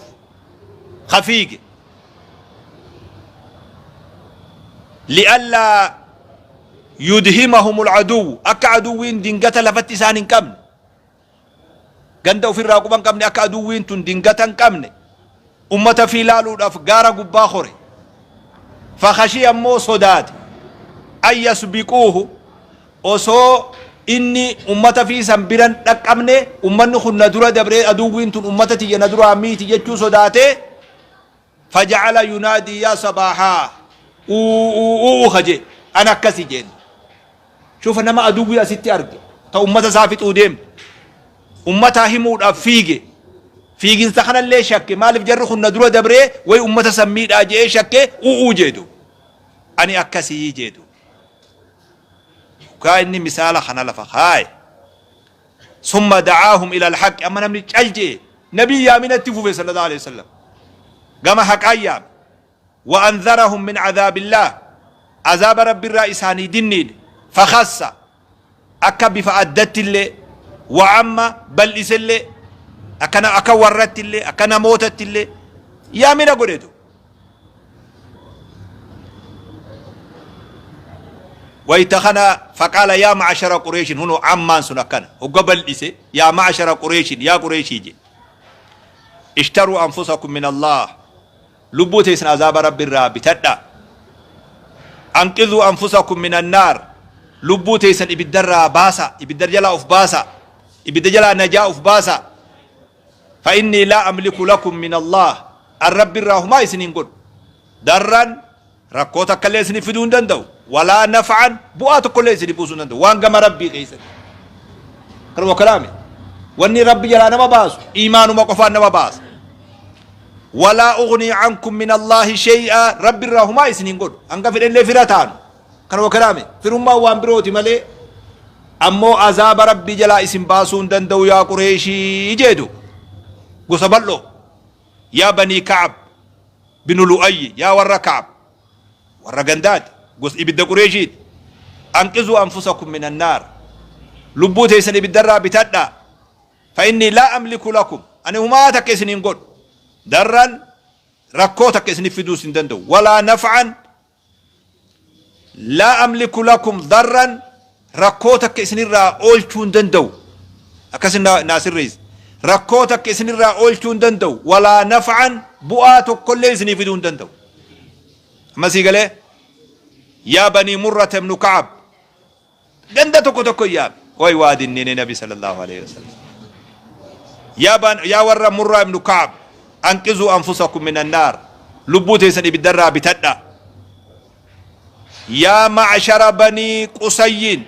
ka fiige, li'allaa yudhimahum al'aduwwu, akka aduwwiin dingata lafatti isaan hin qabne, ganda ofirraa quba hin qabne, akka aduwwiin tun dingata hin qabne ummata fii laaluudhaaf gaara gubbaa kore. Fakhashii, ammoo sodaate, an yasbiquuhu, osoo inni ummata fii san biran dhaqqabne ummanni kun na dura dabree aduwwiin tun ummata tiyya na duraa miiti jechuu sodaatee, faja'ala yunaadii yaa sabaahaa, uu uu uu ka jee, an akkasi jeen. Shufa, nama aduwwii asitti arge ta ummata isaa fixuu deemtu ummataa himuudhaaf fiige. Fiiginsa kanallee shakke, maaliif jarri kun na dura dabree way ummata san miidhaa je'ee shakke, u'uu jeedu, ani akkasii jeedu. Kaa inni misaala kana lafa kaaye, summa da'aahum ila alhaqi, amma namni cal je'e, nabii yaaminatti fufe, sallallahu alaihi wasallam, gama haqaan yaame, wa anzarahum min adhaabillaah, azaaba Rabbirraa isaanii dinniine, fakhassa, akka bifa addattillee, wa amma, bal'isellee, akka akka warrattillee, akka namootattillee yaamina godhetu. Wayta kana faqaala yaa ma'ashara Qureeshin, hunoo ammaan sun akkana hogga bal'ise, yaa ma'ashara Qureeshin, yaa Qureeshii je, ishtaruu anfusakum min Allah, lubbuu teessan azaaba Rabbi irraa bitadhaa. Anqidhuu anfusakum min annaar, lubbuu teessan ibiddarraa baasaa, ibidda jalaa uf baasaa, ibidda jalaa najaa uf baasaa. Fa innii laa amliku lakum min Allah, an Rabbi irraa humaa isin hin godhu. Darran, rakkoo takkallee isinif fiduu hin danda'u. Walaa naf'an, bu'aa tokkollee isinif buusuu hin danda'u. Waan gama Rabbii keessatti. Kanuma kalaame. Wanni Rabbi jalaa nama baasu iimaanuma qofaan nama baasa. Walaa ugnii cankum min Allaahi shay'a, Rabbi irraa humaa isin hin godhu. Hanga fedhellee fira taanu. Kanuma kalaame. Firummaan waan birooti malee ammoo azaaba Rabbii jalaa isin baasuu hin danda'u yaa Qureeshii jeedu. Gosa bal'oo. Yaa Banii Ka'ab binu Lu'ayyi, yaa warra Ka'ab, warra gandaati, gosa ibidda Qureeshiiti. Anqizuu anfusakum min annaar, lubbuu teessan ibiddarraa bitadhaa. Fa innii laa amliku lakum, ani humaa takka isin hin godhu. Darran, Rakkoo takka isinif fiduus hin danda'u. Walaa naf'an laa amliku lakum darran rakkoo takka isinirraa oolchuu hin danda'u. Akkasi naa sirreessi. Rakkoo takka isinirraa oolchuu hin danda'u. Walaa naf'an bu'aa tokkollee isinii fiduu hin danda'u. Amma sii galee? Yaa banii Murrata ibnu Ka'ab Ganda tokko tokko yaame. Way waa dinnine Nabi sallallahu alaihi wasallam. Yaa ban yaa warra Murraa ibnu Ka'ab anqizuu anfusakum minan naar lubbuu teessan ibiddarraa bitadha. Yaa ma'shara banii Qusayyin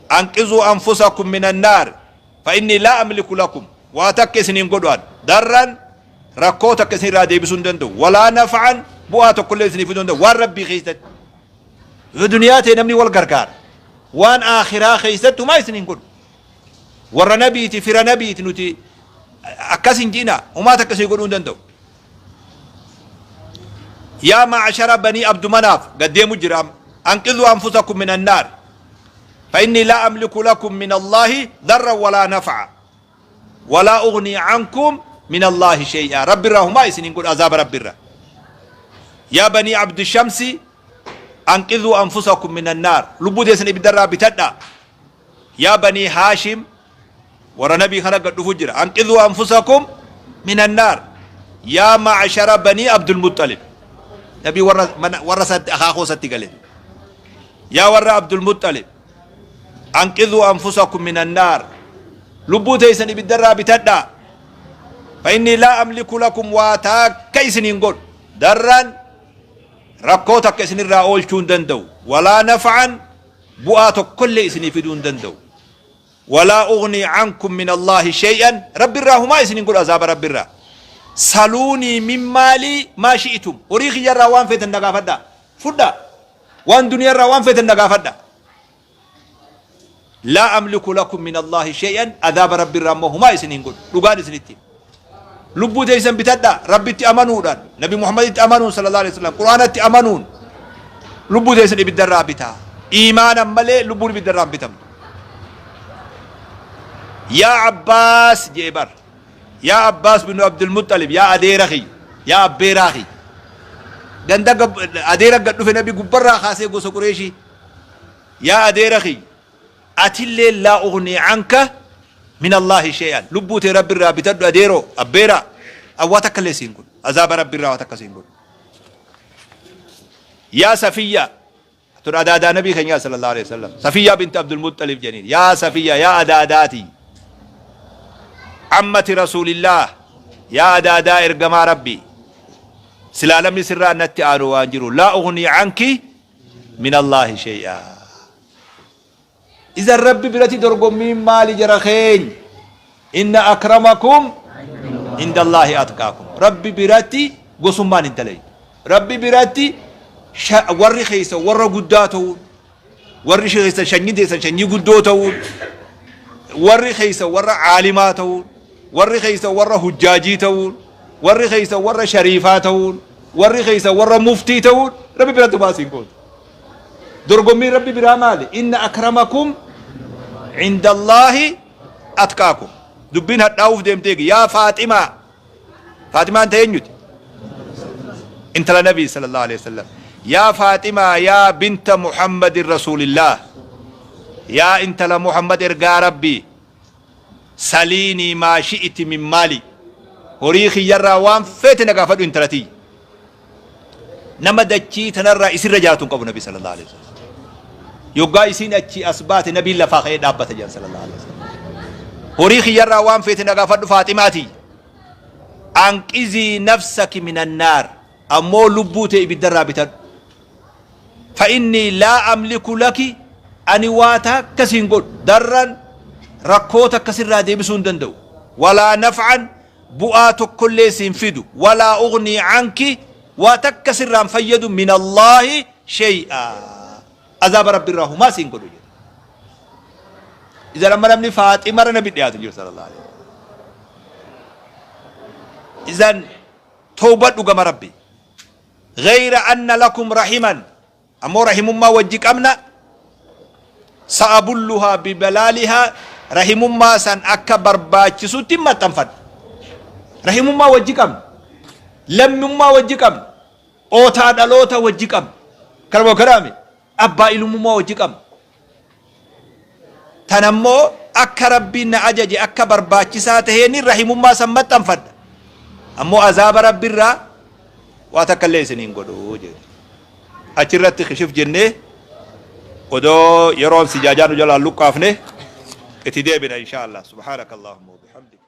anqizuu anfusakum minan naar fa inni laa amliku lakum waa takka isiniin godhu an darran rakkoo takka isinirraa deebisuu hin danda'u walaa naf'an bu'aa tokkollee isinii fiduu hin danda'u waan rabbii keessatti Yoo duniyaa ta'e namni wal gargaara. Waan aakhiraa keessatti humaa isin hin godhu. Warra nabiiti, fira nabiiti nuti akkas hin ji'ina humaa takka isin godhuu hin danda'u. Yaa ma'ashara banii Abdu Manaaf gad deemu jira amma. Anqidhuu anfusakum min annaar. Fa inni laa amliku lakum min Allaahi darran walaa nafa'a. Walaa ugnii cankum min Allaahi shay'a. Rabbi irraa humaa isin hin godhu azaaba Rabbi irraa. Yaa banii Abdu Shamsi anqidhuu anfusakum min annaar lubbuu teessan ibiddarraa bitadhaa. Yaa banii Haashim warra nabii kana gad dhufu jira anqidhuu anfusakum min annaar. Yaa ma'ashara banii Abdul Muxxalib nabii warra mana warra isatti akaakuu isatti gale. Yaa warra Abdul Muxxalib anqidhuu anfusakum min annaar lubbuu teessan ibiddarraa bitadhaa. Fa inni laa amliku lakum waa taakka isiniin godhu darran Rakkoo takka isinirraa oolchuu hin danda'u. Walaa naf'an bu'aa tokkollee isinii fiduu hin danda'u. Walaa ugnii cankum min Allaahi shay'an Rabbirraa humaa isin hin godhu azaaba Rabbirraa. Saluunii min maalii maa shi'tum horii kiyyarraa waan feetan na gaafadhaa. Fudhaa. Waan duniyarraa waan feetan na gaafadhaa. Laa amliku lakum min Allaahi shay'an azaaba Rabbi irraa immoo humaa isin hin godhu. Dhugaan isinitti hima. Lubbuu teessan bitadhaa Rabbitti amanuudhaan, Nabi Muhammaditti amanuun sallallahu alaihi wasallam, Qur'aanatti amanuun lubbuu teessan ibidda irraa bitaa. Iimaanan malee lubbuun ibidda irraa hin bitamtu. Yaa Abbaas jee bar. Yaa Abbaas bin Abdul Muxxalib yaa adeera kiyya yaa abbeeraa kiyya. Ganda adeera gad dhufe Nabi gubbarraa kaasee gosa Qureeshii. Yaa adeera kiyya, atilleen laa ughnii canka min Allaahi shay'an, lubbuu tee Rabbi irraa bitadhu adeeroo, abbeeraa, an waa takka illee siin godhu, azaaba Rabbi irraa waa takka siin godhu. Yaa Safiyyaa, tun adaadaa Nabii keenyaa sallallahu alaihi wasallam, Safiyyaa binti Abdul Muxxalib jedhaniin, yaa Safiyyaa, yaa adaadaati, ammati Rasuulillaah, yaa adaadaa ergamaa Rabbii, silaa namni sirraa natti aanu waan jiru, laa ughnii canki min Allaahi shay'aa. Idan Rabbi biratti dorgommiin maali jara keenya? Inna akramakum inda Allaahi atqaakum. Rabbi biratti gosummaan hin dalaydu. Rabbi biratti warri keessa warra guddaa ta'uun, warri keessa shanyiin teessan shanyii guddoo ta'uun, warri keessa warra caalimaa ta'uun, warri keessa warra hujjaajii ta'uun, warri keessa warra shariifaa ta'uun, warri keessa warra muftii ta'uun Rabbi biratti baasii hin gootu. Dorgommiin Rabbi biraa maali? Inna akramakum indallaahi atqaakum. Dubbiin hadhaa'uuf deemtee yaa Faaximaa. Faaximaan ta'e eenyuti? Intala Nabii sallallahu alaihi wasallam. Yaa Faaximaa yaa binta Muhammadin Rasuulillaah. Yaa intala Muhammad ergaa Rabbii. Saliinii maa shi'iti min maalii. Horii kiyyarraa waan feete na gaafadhu intala tiyya. Nama dachii tanarraa isirra jaalatu hin qabu Nabi sallallahu alaihi wasallam. Yoggaa isiin achii as baate Nabiin lafaa ka'ee dhaabbata jedhan sallallahu alaihi wasallam. Horii kiyyarraa waan feete na gaafadhu Faaximaa tiyya. Anqizii nafsaki minan naar. Ammoo lubbuu tee ibiddarraa bitadhu. Fa innii laa amliku laki ani waa takka siin godhu darran rakkoo takka sirraa deebisuu hin danda'u. Walaa naf'an bu'aa tokkollee siin fidu. Walaa ugnii canki waa takka sirraa hin fayyadu min Allaahi shay'a. Azaaba Rabbi irraa humaa siin godhu jedhe. Idan amma namni Faaximarra nabi dhiyaatu jiru sallallahu alaihi wasallam. Idan towbadhu gama Rabbi. Ghayra anna lakum rahiman ammoo rahimummaa wajji qabna sa'abulluhaa bibalaalihaa rahimummaa san akka barbaachisutti maxxanfadha. Rahimummaa wajji qabna. Lammummaa wajji qabna. Ootaa dhaloota wajji qabna. Kanuma kanaami abbaa ilmummaa wajji qabna. Tan ammoo akka Rabbiin na ajaje akka barbaachisaa taheen rahimummaa san maxxanfadha. Ammoo azaaba Rabbirraa waa takka illee isin hin godhu jedhe. Achirratti kishif jennee odoo yeroon sijaajaa nu jalaan luqqaafne itti deebina insha Allah. Subhaanaka Allahumma wa bihamdik.